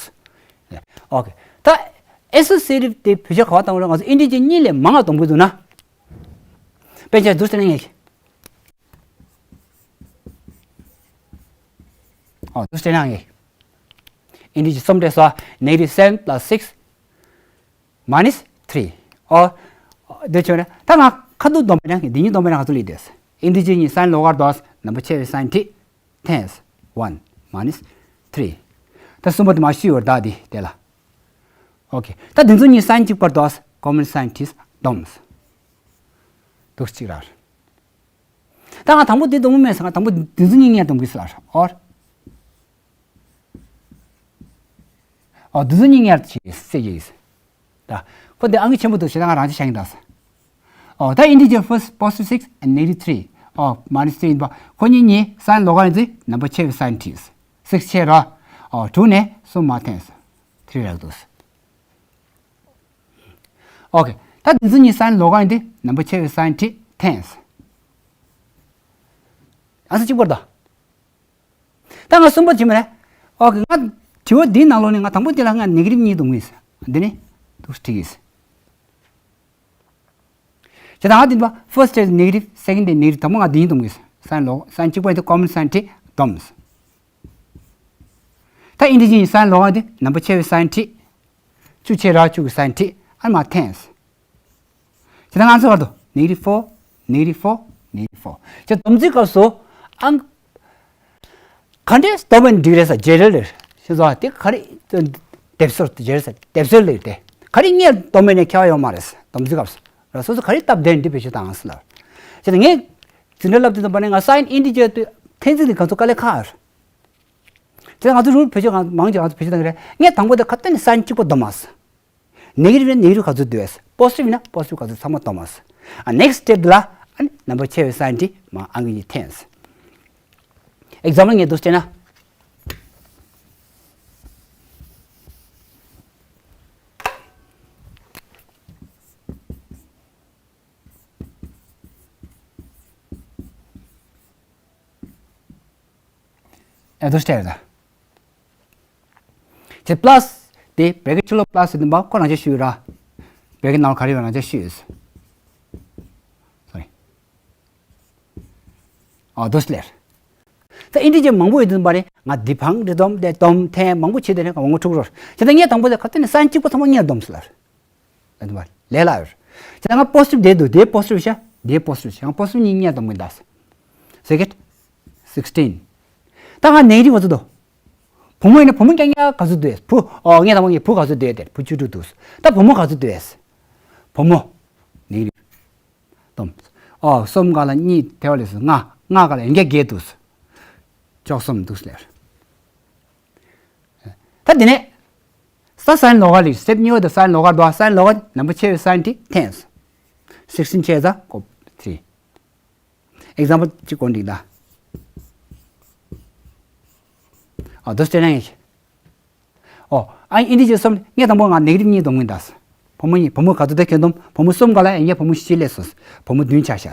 okay ད་associative དེ་བེད་སྤྱོད་ག་པར་བཏང་རེད། ང་ཚོ་integer གཉིས་ལས་མང་བ་གཏོང་གི་འདུག་ན། དཔེ་ཆ་འདུག་ཟེར་ན་ངས། ཨོ་འདུག་ཟེར་ན་ངས། integer གསུམ་སྤྲད་སོང་། negative seven plus six minus three ཨོ། འདི་བྱས་ན་ད་ང་ཁ་ཐུག་སྡོམ་པས་ན་འདི་གཉིས་སྡོམ་པས་ན་ག་ཚོད་ལེགས་དེས། integer གཉིས་sign ལོགས་ཀར་འདུག number ཆེ་བའི་sign དེ་tens one minus three ད་གསུམ་པོ་དེ་མ་ཤི་བར་བདག་དེ་དེ་ལ། okay ད་འདི་ཚོ་གཉིས་sign གཅིག་པར་འདུག common sign དེ་སྡོམ། འདུག་གཅིག་ར། ད་ང་དང་པོ་འདི་སྡོམ་གི་མེད་ཟེར། ང་དང་པོ་འདི་ཚོ་གཉིས་ངས་སྡོམ་གི་ཟེར། or ཨོ་འདི་ཚོ་གཉིས་ངེས་ཅིག་སེ་ཡིས། ད་ཁོ་འདི་ཨང་ཀི་ཆེན་པོ་འདུག་བྱས་ན་ང་རང་ཅི་བྱ་ཡིན་ད། ཨོ་ད་integer first positive six and negative three ཨོ་minus three ཡིན་པ་ཁོ་གཉིས་གཉིས་sign ལོགས་ཀ་ཡིན་ཚེ་number ཆེ་བའི་sign ཁྲིད། six ཆེ་ར། ཨོ་དྲུག་ནས་གསུམ་མར་འཐེན། three རག་འདུག་ཨོ་ཁེ། ད་འདི་ཚོ་གཉིས་sign ལོགས་ཀ་ཡིན་དེ་number ཆེ་བའི་sign ཁྲིད་འཐེན། ཨང་ས་གཅིག་པར་ད། ད་ང་གསུམ་པ་བྱེད་མ་རེད། ཨོ་ཁེ། ང་དྲི་བ་འདིའི་ནང་ལོགས་ནས་ང་དང་པོ་དེ་ལ་ང་negative གཉིས་འདོན་གི་ཡིན། འདི་ནི་འདུག་ཁྲིད་གི་ཡིན། བྱས་ཙང་ང་འདི་པ་first དེ་negative second དེ་negative དང་པོ་ང་འདི་གཉིས་འདོན་གི་ཡིན། sign ལོགས་sign གཅིག་པ་དེ་common sign ཁྲིད་སྡོམ། ད་integer གཉིས་sign ལོགས་ཀ་དེ་number ཆེ་བའི་sign ཁྲིད། བཅུ་ཆེ་ར་བཅུ་གི་sign ཁྲིད་ཨ་མ་འཐེན། དེ་ལྟར་ང་ཚོ་བར་དུ་negative four negative four negative four བྱས་སྡོམ་རྩིས་སྐབས་སུ་ཨང་ག་འདྲས་སྡོམ་པ་འགྲིག་རེད་ས་བརྗེ་རེད་ལེར་ཤེས་སོང་། དེ་ག་རེ་སྡེབ་སོར་བརྗེ་རེད་ས་སྡེབ་སོར་ལེར་དེ་ག་རེ་ངས་སྡོམ་པ་ནས་ཁྱད་པར་ཡོད་མ་རེད། སྡོམ་རྩིས་སྐབས་སུ་ར་སོ་སོ་ག་རེ་སྟབས་བདེ་འདི་བེད་སྤྱོད་བཏང་ཟེར་ལ། བྱས་ན་ངས་འཛིན་གྲྭ་བསླབ་དུས་ཙམ་པ་ནས་ང་sign integer དུས་འཐེན་རྩིས་དེ་ག་ཚོད་དཀའ་ལས་ཁག་རེད། དེ་ང་ཚོ་རུལ་བེད་སྤྱོད་གང་མང་ཆེ་ང་ཚོ་བེད་སྤྱོད་བཏང་གི་རེད། ངས་དང་པོ་དེ་ཁ་གཏན་ནས་sign གཅིག་པོ་སྡོམ་མ་ཟེར། negative ཡིན་ན་negative ག་ཚོད་འདོད། positive ཡིན་ན་positive ག་ཚོད་ཚང་མ་སྡོམ་མ་ཟེར། ཨ་next step དེ་ལ་ཨ་ནི་number ཆེ་བའི་sign དེ་མ་ཨང་ཀི་གཉིས་འཐེན་ཟེར། example ངས་འདུག་བྱས་ན། ཨེ་འདུག་སྟེར་ད། དེ་plus དེ་bracket ཕྱི་ལོགས་plus དེ་མ་ཁོ་རང་ཅག་ཤོད་ར། bracket ནང་ག་རེ་ཡོད་རང་ཅག་ཤོད། sorry ཨ་འདུག་སྟེར། ད་integer མང་པོ་ཡོད་དུས་པ་རེད། ང་འདི་འཕང་འདི་སྡོམ་དེ་སྡོམ་འཐེན་མང་པོ་བྱེད་དེ་ནས་མང་པོ་འཁྲུག་རོགས་བྱས། ད་ངས་དང་པོ་དེ་ག་དེ་ནས་sign གཅིག་པོ་ཚང་མ་ངས་སྡོམ་ཟེར་ལ། ལ་དུ་བ་ལས་ལ་ཡོད། ཁྱེད་ང་positive དེ་འདུག་དེ་positive ཤ་དེ་positive ཤ་ང་positive གཉིས་ཉལ་དང་མི་འདའ། Second sixteen ད་ང་negative ག་ཚོད་འདུག་བུ་མོ་ཡིན་ན་བུ་མོ་རྐྱང་རྐྱང་ག་ཚོད་འདུག་བུ་ཨོ་ངས་དང་པོ་ངས་བུ་ག་ཚོད་འདུག་དེར་བུ་བཅུ་དྲུག་འདུག་ད་བུ་མོ་ག་ཚོད་འདུག་བུ་མོ་negative སྟོང་། ཨོ་གསུམ་ག་ལ་གཉིས་ཐལ་བ་ལས་སུ་ལྔ་ལྔ་ག་ལ་ཡན་གྱ་བརྒྱད་འདུག་བཅུ་གསུམ་འདུག་ལས། ད་འདི་ནས། ས་sign ལོགས་ཀ་ལས་step གཉིས་པ་དང་sign ལོགས་ཀ་འདུག sign ལོགས་ཀ་number ཆེ་བའི་sign དེ་འཐེན། sixteen ཆེ་ས་ཀོ་three example གཅིག་གོ་འགྲིག་ད། ཨ་འདུག་སྟེ་ན་ཡིན། ཨོ་ཨ་ཡིན་འདི་ཅི་སོམ་ངས་དང་པོ་ང་negative གཉིས་སྡོམ་གིན་ད། བུ་མོ་གཉིས་བུ་མོ་ག་ཚོད་དེ་ཁྱོད་སྡོམ་བུ་མོ་གསུམ་ག་ལ་ཡན་གྱ་བུ་མོ་བཞི་ལས་སོ། བུ་མོ་བདུན་ཆ་བཞག་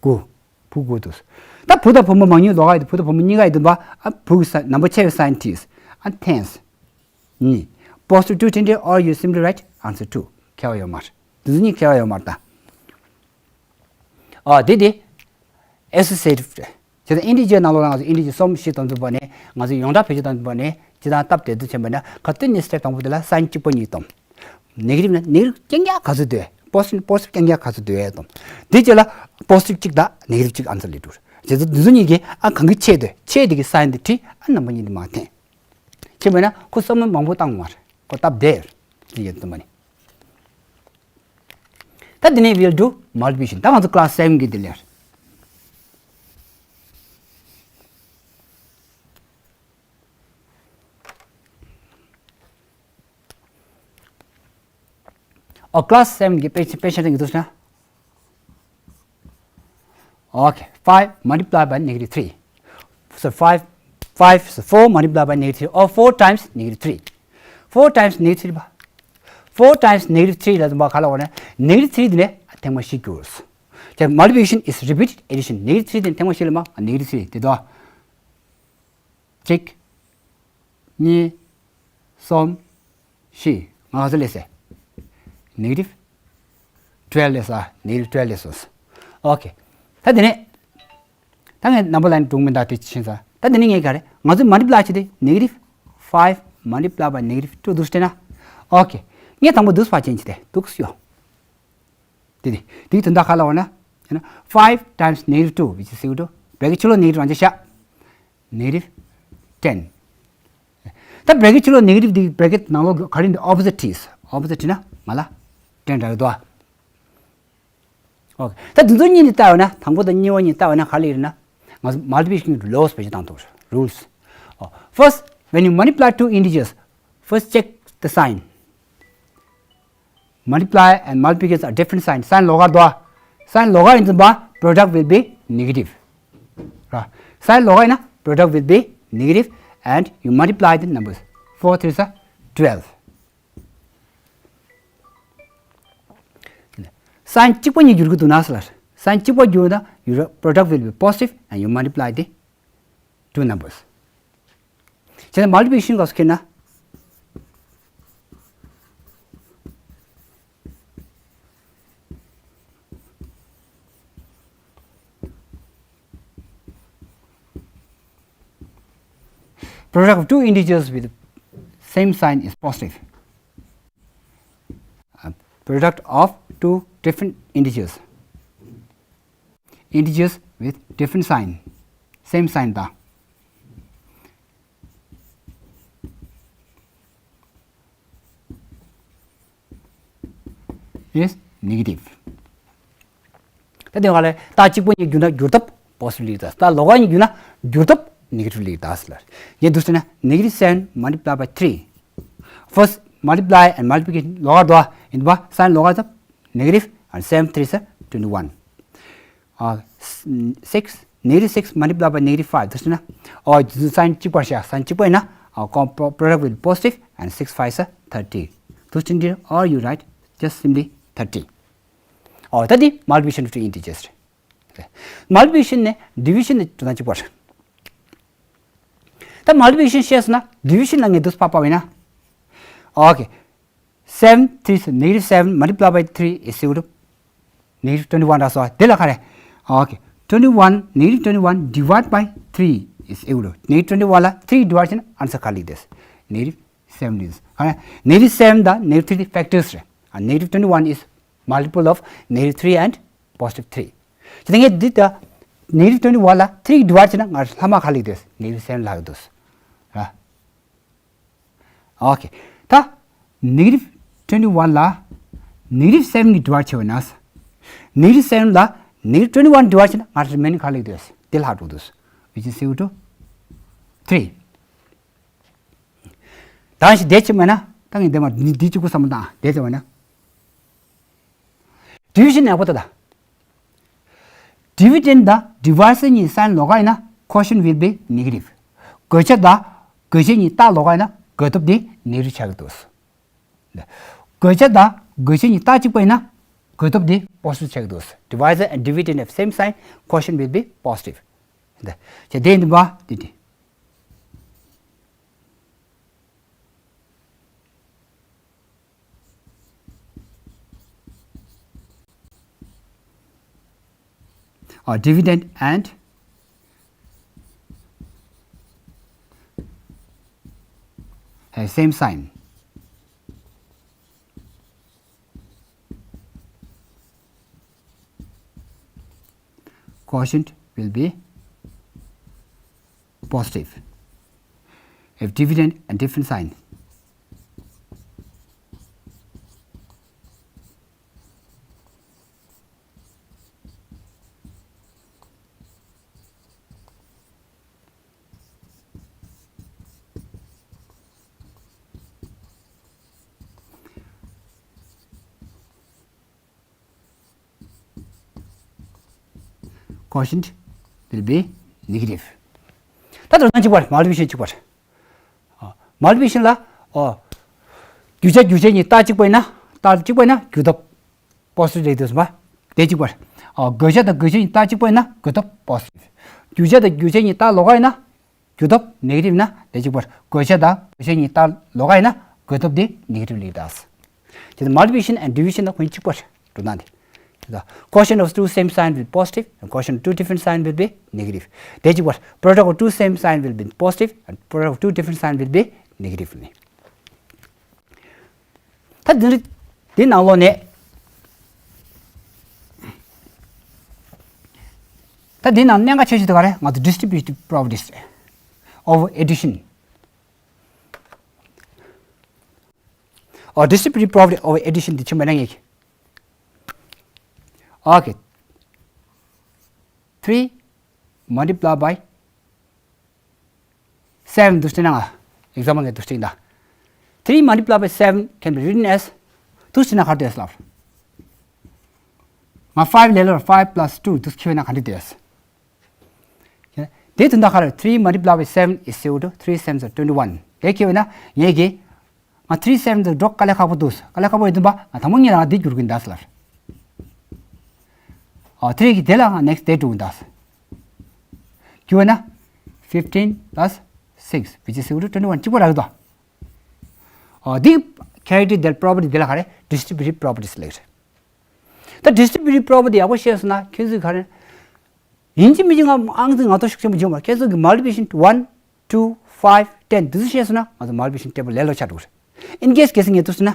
དགུ། བུ་དགུ་འདུག་ད་བུ་དང་བུ་མོ་མང་ཉུང་ལོགས་ཀ་ཡོད་དུ་བུ་དང་བུ་མོ་གཉིས་ཀ་ཡོད་དུ་བ། ཨ་བུ་གི་ས་number ཆེ་བའི་sign དེ། ཨ་འཐེན། གཉིས། Positive two tender or you simply write answer two ཁྱད་པར་ཡོད་མ་རེད། འདི་ཚོ་གཉིས་ཁྱད་པར་ཡོད་མ་རེད་ད། ཨ་དེ་དེ། associative རེད། བྱས་ཙང་integer ནང་ལོགས་ལ་ང་ཚོ་integer སོམ་བཞི་སྟོན་ཐུབ་པ་ནས་ང་ཚོ་ཡོངས་གྲགས་བེད་སྤྱོད་བཏང་ཐུབ་པ་ནས་ཇི་ལྟར་སྟབས་བདེ་སྡུག་ཆེན་པ་ན་ག་དུས་ནས་step དང་པོ་དེ་ལ་sign གཅིག་པོ་གཉིས་སྟོན། Negative ན་negative རྐྱང་རྐྱང་ག་ཚོད་འདུག positive positive རྐྱང་རྐྱང་ག་ཚོད་འདུག་སྟོན། དེ་རྗེས་ལ་positive གཅིག་དང་negative གཅིག answer ལས་འགྲུབ། བྱས་ཙང་འདི་ཚོ་གཉིས་ཀྱི་ཨ་གང་གི་ཆེ་འདུག་ཆེ་དེ་གི་sign དེ་བྲིས་ཨ་number གཉིས་དེ་མར་འཐེན། ཆེ་བས་ན་ཁོ་བསམ་བློ་མང་པོ་བཏང་མ་རེད། ཁོ་སྟབས་བདེ་ཟེར་གྱི་འདུག་མ་ནི། ད་འདི་ནས་we'll do multiplication ད་ང་ཚོ་class seven གི་འདི་ལས། ཨོ་class seven གི་དཔེ་དཔེ་ཆ་དེ་གི་འདུག་ན། Okay, five multiplied by negative three. So five, five, so four multiplied by negative three or four times negative three. Four times negative three. Four times negative three ལ་འབའ་ག་ལ་བ་ན་negative three དེ་ནས་ཐེངས་མ་བཞི་བསྒྱུར། ད་multiplication is repeated addition. Negative three དེ་ནས་ཐེངས་མ་བཞི་ལ་མ་negative three དེ་དོ། གཅིག་གཉིས། གསུམ། བཞི། ང་ག་ཚོད་སླེབས་སོང་། Negative twelve སླེབས་སོང་། Negative twelve སླེབས་སོང་། Okay. ད་དེ་ནས། ད་ངས་number line དྲུག་མི་འདག་དེ་ཕྱིན་ས། ད་དེ་ནས་ངས་ག་རེ་ང་ཚོས་multiply བྱས་ཏེ་negative five multiply by negative two འདུག་སྟེ་ན། Okay. ངས་དང་པོ་འདུག་ཕར་ཕྱིན་བྱས་ཏེ་འདུག་ཡོད། དེ་དེ་དེའི་དོན་དག་ག་ལ་བ་ན། five times negative two which is equal to bracket ཕྱི་ལོགས་negative རང་ཅག་བཞག Negative ten. ད་bracket ཕྱི་ལོགས་negative འདི་bracket ནང་ལོགས་ག་རེ་འདི་opposite བྲིས། Opposite བྲིས་ན་ང་ལ་ten འདྲ་ཡོད་དོ། Okay. ད་འདི་ཚོ་གཉིས་ནི་ལྟ་བ་ན་དང་པོ་དང་གཉིས་པ་གཉིས་ལྟ་བ་ན་ག་ལ་ཡིན་ན་ང་ཚོ་multiplication laws བེད་སྤྱོད་བཏང་ཐུབ། Rules. Oh, first, when you multiply two integers, First check the sign. Multiply and multiplication are different sign. Sign ལོགས་ཀ་འདུག sign ལོགས་ཀ་ཡིན་ཙང་པ་product will be negative. ར། sign ལོགས་ཀ་ཡིན་ན་product will be negative and you multiply the numbers. Four threes are twelve. sign གཅིག་པ་གཉིས་བསྒྱུར་གྱི་འདུག་ན་ཟེར་ལ། sign གཅིག་པ་བསྒྱུར་ན་your product will be positive and you multiply the two numbers. བྱས་ན་multiplication སྐབས་སུ་ཁྱེར་ན། Product of two integers with same sign is positive. Uh, product of two different integers. Integers with different sign. Same sign ད is negative. ད་དེ་ག་ལས་རྟགས་གཅིག་པ་གཉིས་བསྒྱུར་ན་བསྒྱུར་ཐབས་positive ལེགས་ད། རྟགས་ལོགས་ཀ་གཉིས་བསྒྱུར་ན་བསྒྱུར་ཐབས་negative ལེགས་ད་ཟེར་ལ། ངས་འདུག་ཟེར་ན་negative seven multiply by three. First multiply and multiplication ལོགས་ཀ་འགྲོ་ཡིན་པ་sign ལོགས་ཀ་ཐབས་negative and seven threes are twenty one. Uh, six, negative six multiply by negative five. འདུག་ཟེར་ན། ཨོ། sign གཅིག་པར་བཞག sign གཅིག་པ་ཡིན་ན། ཨོ། product will be positive and six fives are thirty. འདུག་ཟེར་ན། Are you right? Just simply thirty. ཨོ། ད་འདི་multiplication of two integers རེད། multiplication ནས་division ནས་འགྲོ་སྟངས་གཅིག་པ་རེད། ད་multiplication ཤེས་སོང་ན་division ལ་ངས་འདུག་ཕར་ཕབ་པ་ཡིན་ན། ཨོ་ཁེ། seven three is negative seven multiply by three is equal to negative twenty one རག་སོང་། དེ་ལ་ག་རེ། ཨོ་ཁེ། twenty one, negative twenty one divide by three is equal to negative twenty one ལ་three divide བྱས་ན་answer ག་རེ་ལེགས་དེས། negative seven ལེགས། ག་རེ། negative seven དང་negative three དེ་factors རེད། ཨ། negative twenty one is multiple of negative three and positive three. དེ་ངས་འདི་ད་negative twenty one ལ་three divide བྱས་ན་ང་ལྷག་མ་ག་རེ་ལེགས་དེས། negative seven ལྷག་འདུག་ར། ཨོ་ཁེ། ད་negative twenty one ལ་negative seven གིས་divide བྱས་པ་ན། negative seven ལ་negative twenty one divide བྱས་ན་ང་remaining ག་རེ་ལེགས་དེས། དེ་ལྷག་འགྲོ་འདུག which is equal to three. ད་ཞིག་དེ་ཕྱིན་མེད་ན་ད་ངས་འདི་མ་འདི་འདི་གཅིག་པུ་བསམ་བློ་བཏང་། དེ་ཚེ་བ་ན། division ཡག་པོ་ལྟ་ད། dividend དང་divisor གཉིས་sign ལོགས་ཀ་ཡིན་ན་quotient will be negative. བགོ་བྱ་དང་བགོ་བྱེད་གཉིས་རྟགས་ལོགས་ཀ་ཡིན་ན་བགོ་ཐོབ་དེ་negative ཆགས་ཀྱི་འདུག་བགོ་བྱ་དང་བགོ་བྱེད་གཉིས་རྟགས་གཅིག་པ་ཡིན་ན་བགོ་ཐོབ་དེ་positive ཆགས་ཀྱི་འདུག divisor and dividend of same sign, quotient will be positive. བྱས་དེ་ཡིན་པ་དེ་དེ། ཨ། dividend and have same sign. Quotient will be positive if dividend and different sign. Quotient will be negative. ད་དོན་ཚན་གཅིག་པ་རེད། multiplication གཅིག་པ་རེད། ཨ། multiplication ལ། ཨོ། བསྒྱུར་བྱ་བསྒྱུར་བྱེད་གཉིས་རྟགས་གཅིག་པ་ཡིན་ན། རྟགས་གཅིག་པ་ཡིན་ན་བསྒྱུར་ཐོབ་positive ལེགས་འདུག་ཟེར་བ། དེ་གཅིག་པ་རེད། ཨོ། བགོ་བྱ་དང་བགོ་བྱེད་གཉིས་རྟགས་གཅིག་པ་ཡིན་ན་བགོ་ཐོབ་positive. བསྒྱུར་བྱ་དང་བསྒྱུར་བྱེད་གཉིས་རྟགས་ལོགས་ཀ་ཡིན་ན། བསྒྱུར་ཐོབ་negative ན་དེ་གཅིག་པར། བགོ་བྱ་དང་བགོ་བྱེད་གཉིས་རྟགས་ལོགས་ཀ་ཡིན་ན་བགོ་ཐོབ་དེ་negative ལེགས་ད། དེ་ནི་multiplication and division ལ་ཁོ་གཉིས་གཅིག་པར་འགྲོ་སྟངས་དེ། དེ་དང་quotient of two same sign will be positive and quotient of two different sign will be negative. དེ་གཅིག་པར། product of two same sign will be positive and product of two different sign will be negative ནི། ད་འདི་རེད། འདི་ནང་ལོགས་ནས། ད་འདི་ནང་གནད་འགག་ཆེ་ཤོས་དེ་ག་རེ། ང་ཚོ་distributive properties of addition. ཨོ། distributive property of addition འདི་ཆེན་པོ་ན་ངེས། ཨོ་ཁེ། three multiply by seven འདུག་སེ་ན་ང་example ངས་འདུག་སེ་ན། three multiply by seven can be written as, འདུག་སེ་བྱས་ན་ག་རེ་འདུག་ལབ། ང་five ལས་སླ་བ། five plus two འདུག་སེ་བྱས་ན་ག་འདྲ་འདུག། དེ་དོན་དག་ག་རེ། three multiply by seven is equal to three sevens are twenty-one དེ་བྱས་ན་ངས་ཀྱི། ང་three seven དུ་འགྲོ་དཀའ་ལས་ཁག་པོ་འདུག་དཀའ་ལས་ཁག་པོ་ཡོད་དུས་པ་ང་དང་པོ་ངས་རང་འདི་བསྒྱུར་གྱིན་གདའ་ལབ། ཨ་དེ་རེད་ཀྱི་དེ་ལ་ང་next དེ་འགྲོ་གིན་གདའ། བསྒྱུར་བ་ན་fifteen plus six which is equal to twenty-one གཅིག་པ་རག་གི་འདུག་ཨ་འདི་characteristic property འདི་ལ་ག་རེ། distributive properties ལབ་རེད། ད་distributive property ཡག་པོ་ཤེས་སོང་ན་ཁྱོད་ཚོས་ག་རེ། ཡིན་གཅིག་མིན་གཅིག་ང་ཨང་རྩིས་ང་ཚོ་ཤུགས་ཆེན་པོ་བྱུང་བ། ཁྱེད་ཚོ་གི་multiplication one two five ten འདི་ཚོ་ཤེས་སོང་ན་ང་ཚོ་multiplication table ལས་སླ་ཆགས་འགྲོ་གི་རེད། in case གལ་སྲིད་ངས་འདུག་སེ་ན།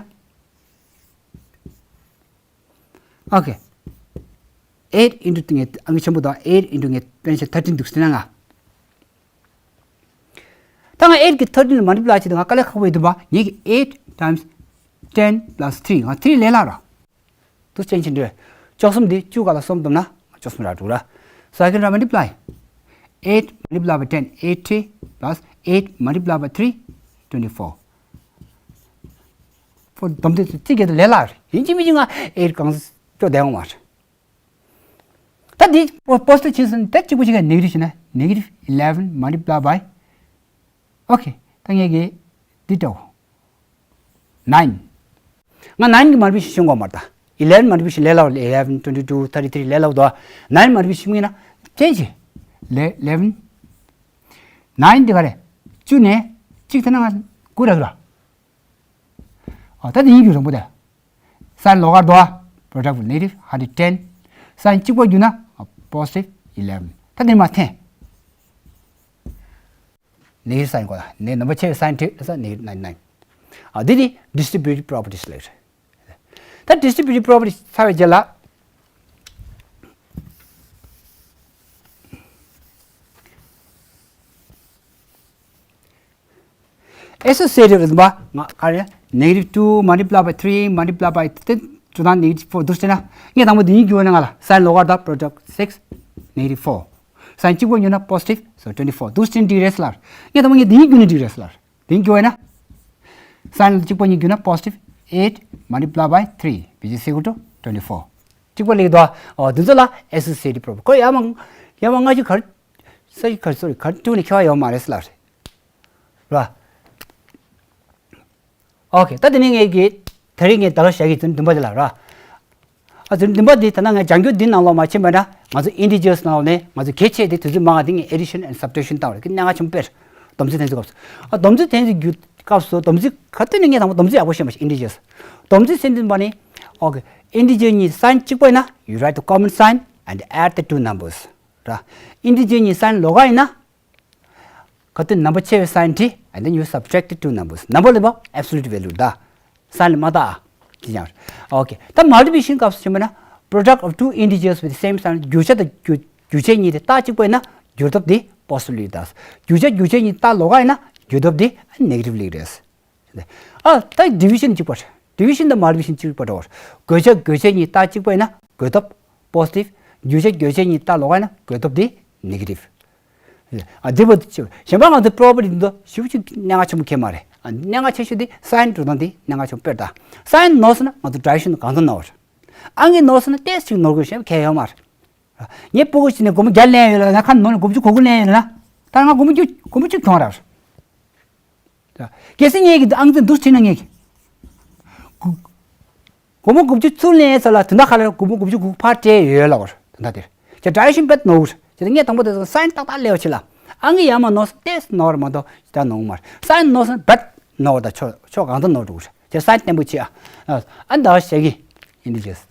okay eight into ངས་ཨང་ཆེན་པོ་དང་eight into ངས་དཔེར་ན་ཆ་thirteen འདུག་སེ་ན་ང་། ད་ང་eight གི་thirteen ལ་multiply བྱེད་དུས་ང་དཀའ་ལས་ཁག་པོ་ཡོད་དུས་པ་ངས་ཀྱི་eight times ten plus three ང་three ལས་སླ་ར། དུ་ཅན་ཆེན་འདྲ། བཅུ་གསུམ་འདི་བཅུ་ག་ལ་གསུམ་བསྡོམས་ན་བཅུ་གསུམ་ར་དྲུག་ར། So I can write multiply eight multiply by ten eighty plus eight multiply by three twenty-four four བསྡོམས་དུས་གཅིག་གི་ལས་སླ་རེད། ཡིན་གཅིག་མིན་གཅིག་ང་eight གང་སྐྱོ་བསྡད་འོང་མ་རེད། ད་འདི་positive ཕྱིན་སོང་ད་གཅིག་པོ་གཅིག་ག་negative ཕྱིན་ན་negative eleven multiply by okay ད་ངས་ཀྱི་འདི་འདྲ་བོ། nine ང་nine གི་multiplication ཤེས་དགོས་མ་རེད་ད། eleven multiplication ལས་སླ་བ། eleven twenty two thirty three ལས་སླ་བ་འདུག nine multiplication ཤེས་ན་ཅན་ཅི་ལས་eleven nine འདི་ག་རེད། བཅུ་ནས་གཅིག་ཐད་ན་ང་དགུ་རག་གི་ར། ཨ་ད་འདི་ཡིན་རྒྱུ་རང་པོ་དེ། sign ལོགས་ཀར་འདུག product of negative hundred ten sign གཅིག་པ་བསྒྱུར་ན་positive eleven ད་འདི་མ་འཐེན། negative sign གོ་ད་ནས་ནམ་བར་ཆེ་བའི་sign བྲིས་ས་negative ninety nine ཨ་འདི་ནི་distributive properties ལས་རེད། ད་distributive properties ཚར་བའི་རྗེས་ལ། associative རེད་པ། ང་ག་རེ་negative two multiply by three multiply by དེ་བཅུ་དང་negative four འདུག་ཟེར་ན་ངས་དང་པོ་འདི་གཉིས་བསྒྱུར་བ་ན་ང་ལ་sign ལོགས་ཀར་ད་product six negative four sign གཅིག་པོ་བསྒྱུར་ན་positive so twenty four འདུག་ཟེར་འགྲིག་རེད་ཟེར་ལ། ངས་དང་པོ་ངས་འདི་གཉིས་བསྒྱུར་ན་འགྲིག་རེད་ཟེར་ལ། འདི་བསྒྱུར་བ་ན་sign གཅིག་པོ་གཉིས་བསྒྱུར་ན་positive eight multiply by three which is equal to twenty four གཅིག་པོ་ལེགས་དོ། འོ་འདི་ཚོ་ལ་associative property ཁོ་ཡ་མ་ཡ་མ་ལྔ་བཅུ་ག་རེ། ས་ཡི་གར་སོ་རི་གར་ཏུ་ནི་ཁྱོད་ཡོད་མ་རེད་ལ་རེད། ར། ཨོ་ཁེ་ད་དེ་ནས་ངས་ཀྱི་ད་རེས་ངས་ད་ག་བྱ་གི་ཚུན་འདུན་པ་དེ་ལ་ར། ཨ་ཚུན་འདུན་པ་འདི་ད་ན་ངས་ལྗང་གུ་འདི་ནང་ལོགས་མ་ཕྱིན་པ་ན་ང་ཚོ་integers ནང་ལོགས་ནས་ང་ཚོ་གལ་ཆེ་དེ་དུས་ཚོད་མང་ང་དེ་ངས་addition and subtraction བཏང་བ་རེད་ཀི་གནད་འགག་ཆེན་པོ་དཔེར། སྡོམ་རྩིས་འཐེན་རྩིས་སྐབས་སུ་ཨ་སྡོམ་རྩིས་འཐེན་རྩིས་རྒྱུ་སྐབས་སུ་སྡོམ་རྩིས་ག་དུས་ནས་ངས་དང་པོ་སྡོམ་རྩིས་ཡག་པོ་ཤེས་མ་ཤེས་integers སྡོམ་རྩིས་འཐེན་རྩིས་པ་ནི་ཨོ་ཁེ་integer གཉིས་sign གཅིག་པ་ཡིན་ན་you write the common sign and add the two numbers ར། integer གཉིས་sign ལོགས་ཀ་ཡིན་ན། ག་དུས་ནམ་བར་ཆེ་བའི་sign བྲིས། and then you subtract the two numbers number ལ་བ་absolute value ད་sign ལ་མ་ད་ཨ། ཅི་ཡང་རེད། ཨོ་ཁེ་ད་multiplication སྐབས་སུ་བྱུང་བ་ན་product of two integers with the same sign བསྒྱུར་བྱ་དང་བསྒྱུར་བྱེད་གཉིས་དེ་རྟགས་གཅིག་པ་ཡིན་ན་བསྒྱུར་ཐབས་དེ་positive ལེགས་ད། བསྒྱུར་བྱ་བསྒྱུར་བྱེད་གཉིས་རྟགས་ལོགས་ཀ་ཡིན་ན་བསྒྱུར་ཐབས་དེ་negative ལེགས་རེད། ཨ་ད་division གཅིག་པ་རེད། division དང་multiplication གཅིག་པ་འདྲ་བར། བགོ་བྱ་བགོ་བྱེད་གཉིས་རྟགས་གཅིག་པ་ཡིན་ན་བགོ་ཐབས་positive བསྒྱུར་བྱ་བསྒྱུར་བྱེད་གཉིས་རྟགས་ལོགས་ཀ་ཡིན་ན་བགོ་ཐབས་དེ་negative ཨ་འདི་བ་གཞན་པ་ང་ཚོ་property འདི་ཚོ་ཞིབ་ཅིག་གནད་འགག་ཆེན་པོ་ཁེལ་མ་རེད། ཨ་གནད་འགག་ཆེ་ཤོས་དེ་sign འགྲོ་སྟངས་དེ་གནད་འགག་ཆེན་པོ་དཔེར་ད། sign ནོར་སོང་ན་ང་ཚོ་division གང་ཚང་ནོར་བ་རེད། ཨང་ཀི་ནོར་སོང་ན་ཏོག་ཙམ་ཅིག་ནོར་དགོས་ཤེས་ཁེལ་ཡོད་མ་རེད། ངས་སྤུ་གུ་ཞིག་ནས་སྒོར་མོ་བརྒྱ་ལེན་ཡོད་ལ་ང་ཁ་ནོར་ནས་དགུ་བཅུ་གོ་དགུ་ལེན་ཡོད་ལ་ད་ང་སྒོར་མོ་བཅུ་སྒོར་མོ་བཅུ་གྱོང་རག་རེད། གལ་སྲིད་ངས་ཀྱི་ཨང་རྩིས་འདུག་བྱས་ན་ངས་ཀྱི། སྒོར་མོ་དགུ་བཅུ་ཚུར་ལེན་ཚར་ལ་དོན་དག་ཁ་ལ་སྒོར་མོ་དགུ་བཅུ་དགུ་ཕར་སྤྲད་ཡོད་ལ་བར་དོན་དག་དེར། ཁྱེད་division དཔེ་ནོར་བུ་རེད། ཁྱེད་ངས་དང་པོ་དེ་ཚོ་sign ཏག་ཏག་ལེའོ་ཆེ་ལ། ཨང་ཀི་ཡར་མར་ནོར་སོང་ཏེས་ནོར་མ་གཏོགས་ད་ནོར་མ་རེད། sign ནོར་སོང་དཔེ་ནོར་ད་ཆོ་ཆོ་གང་ད་ནོར་འགྲོ་གི་རེད། ཁྱེད་sign བརྟན་པོ་ཆེ་ཨ། ཨ་ད་བྱས་ཀྱི་integers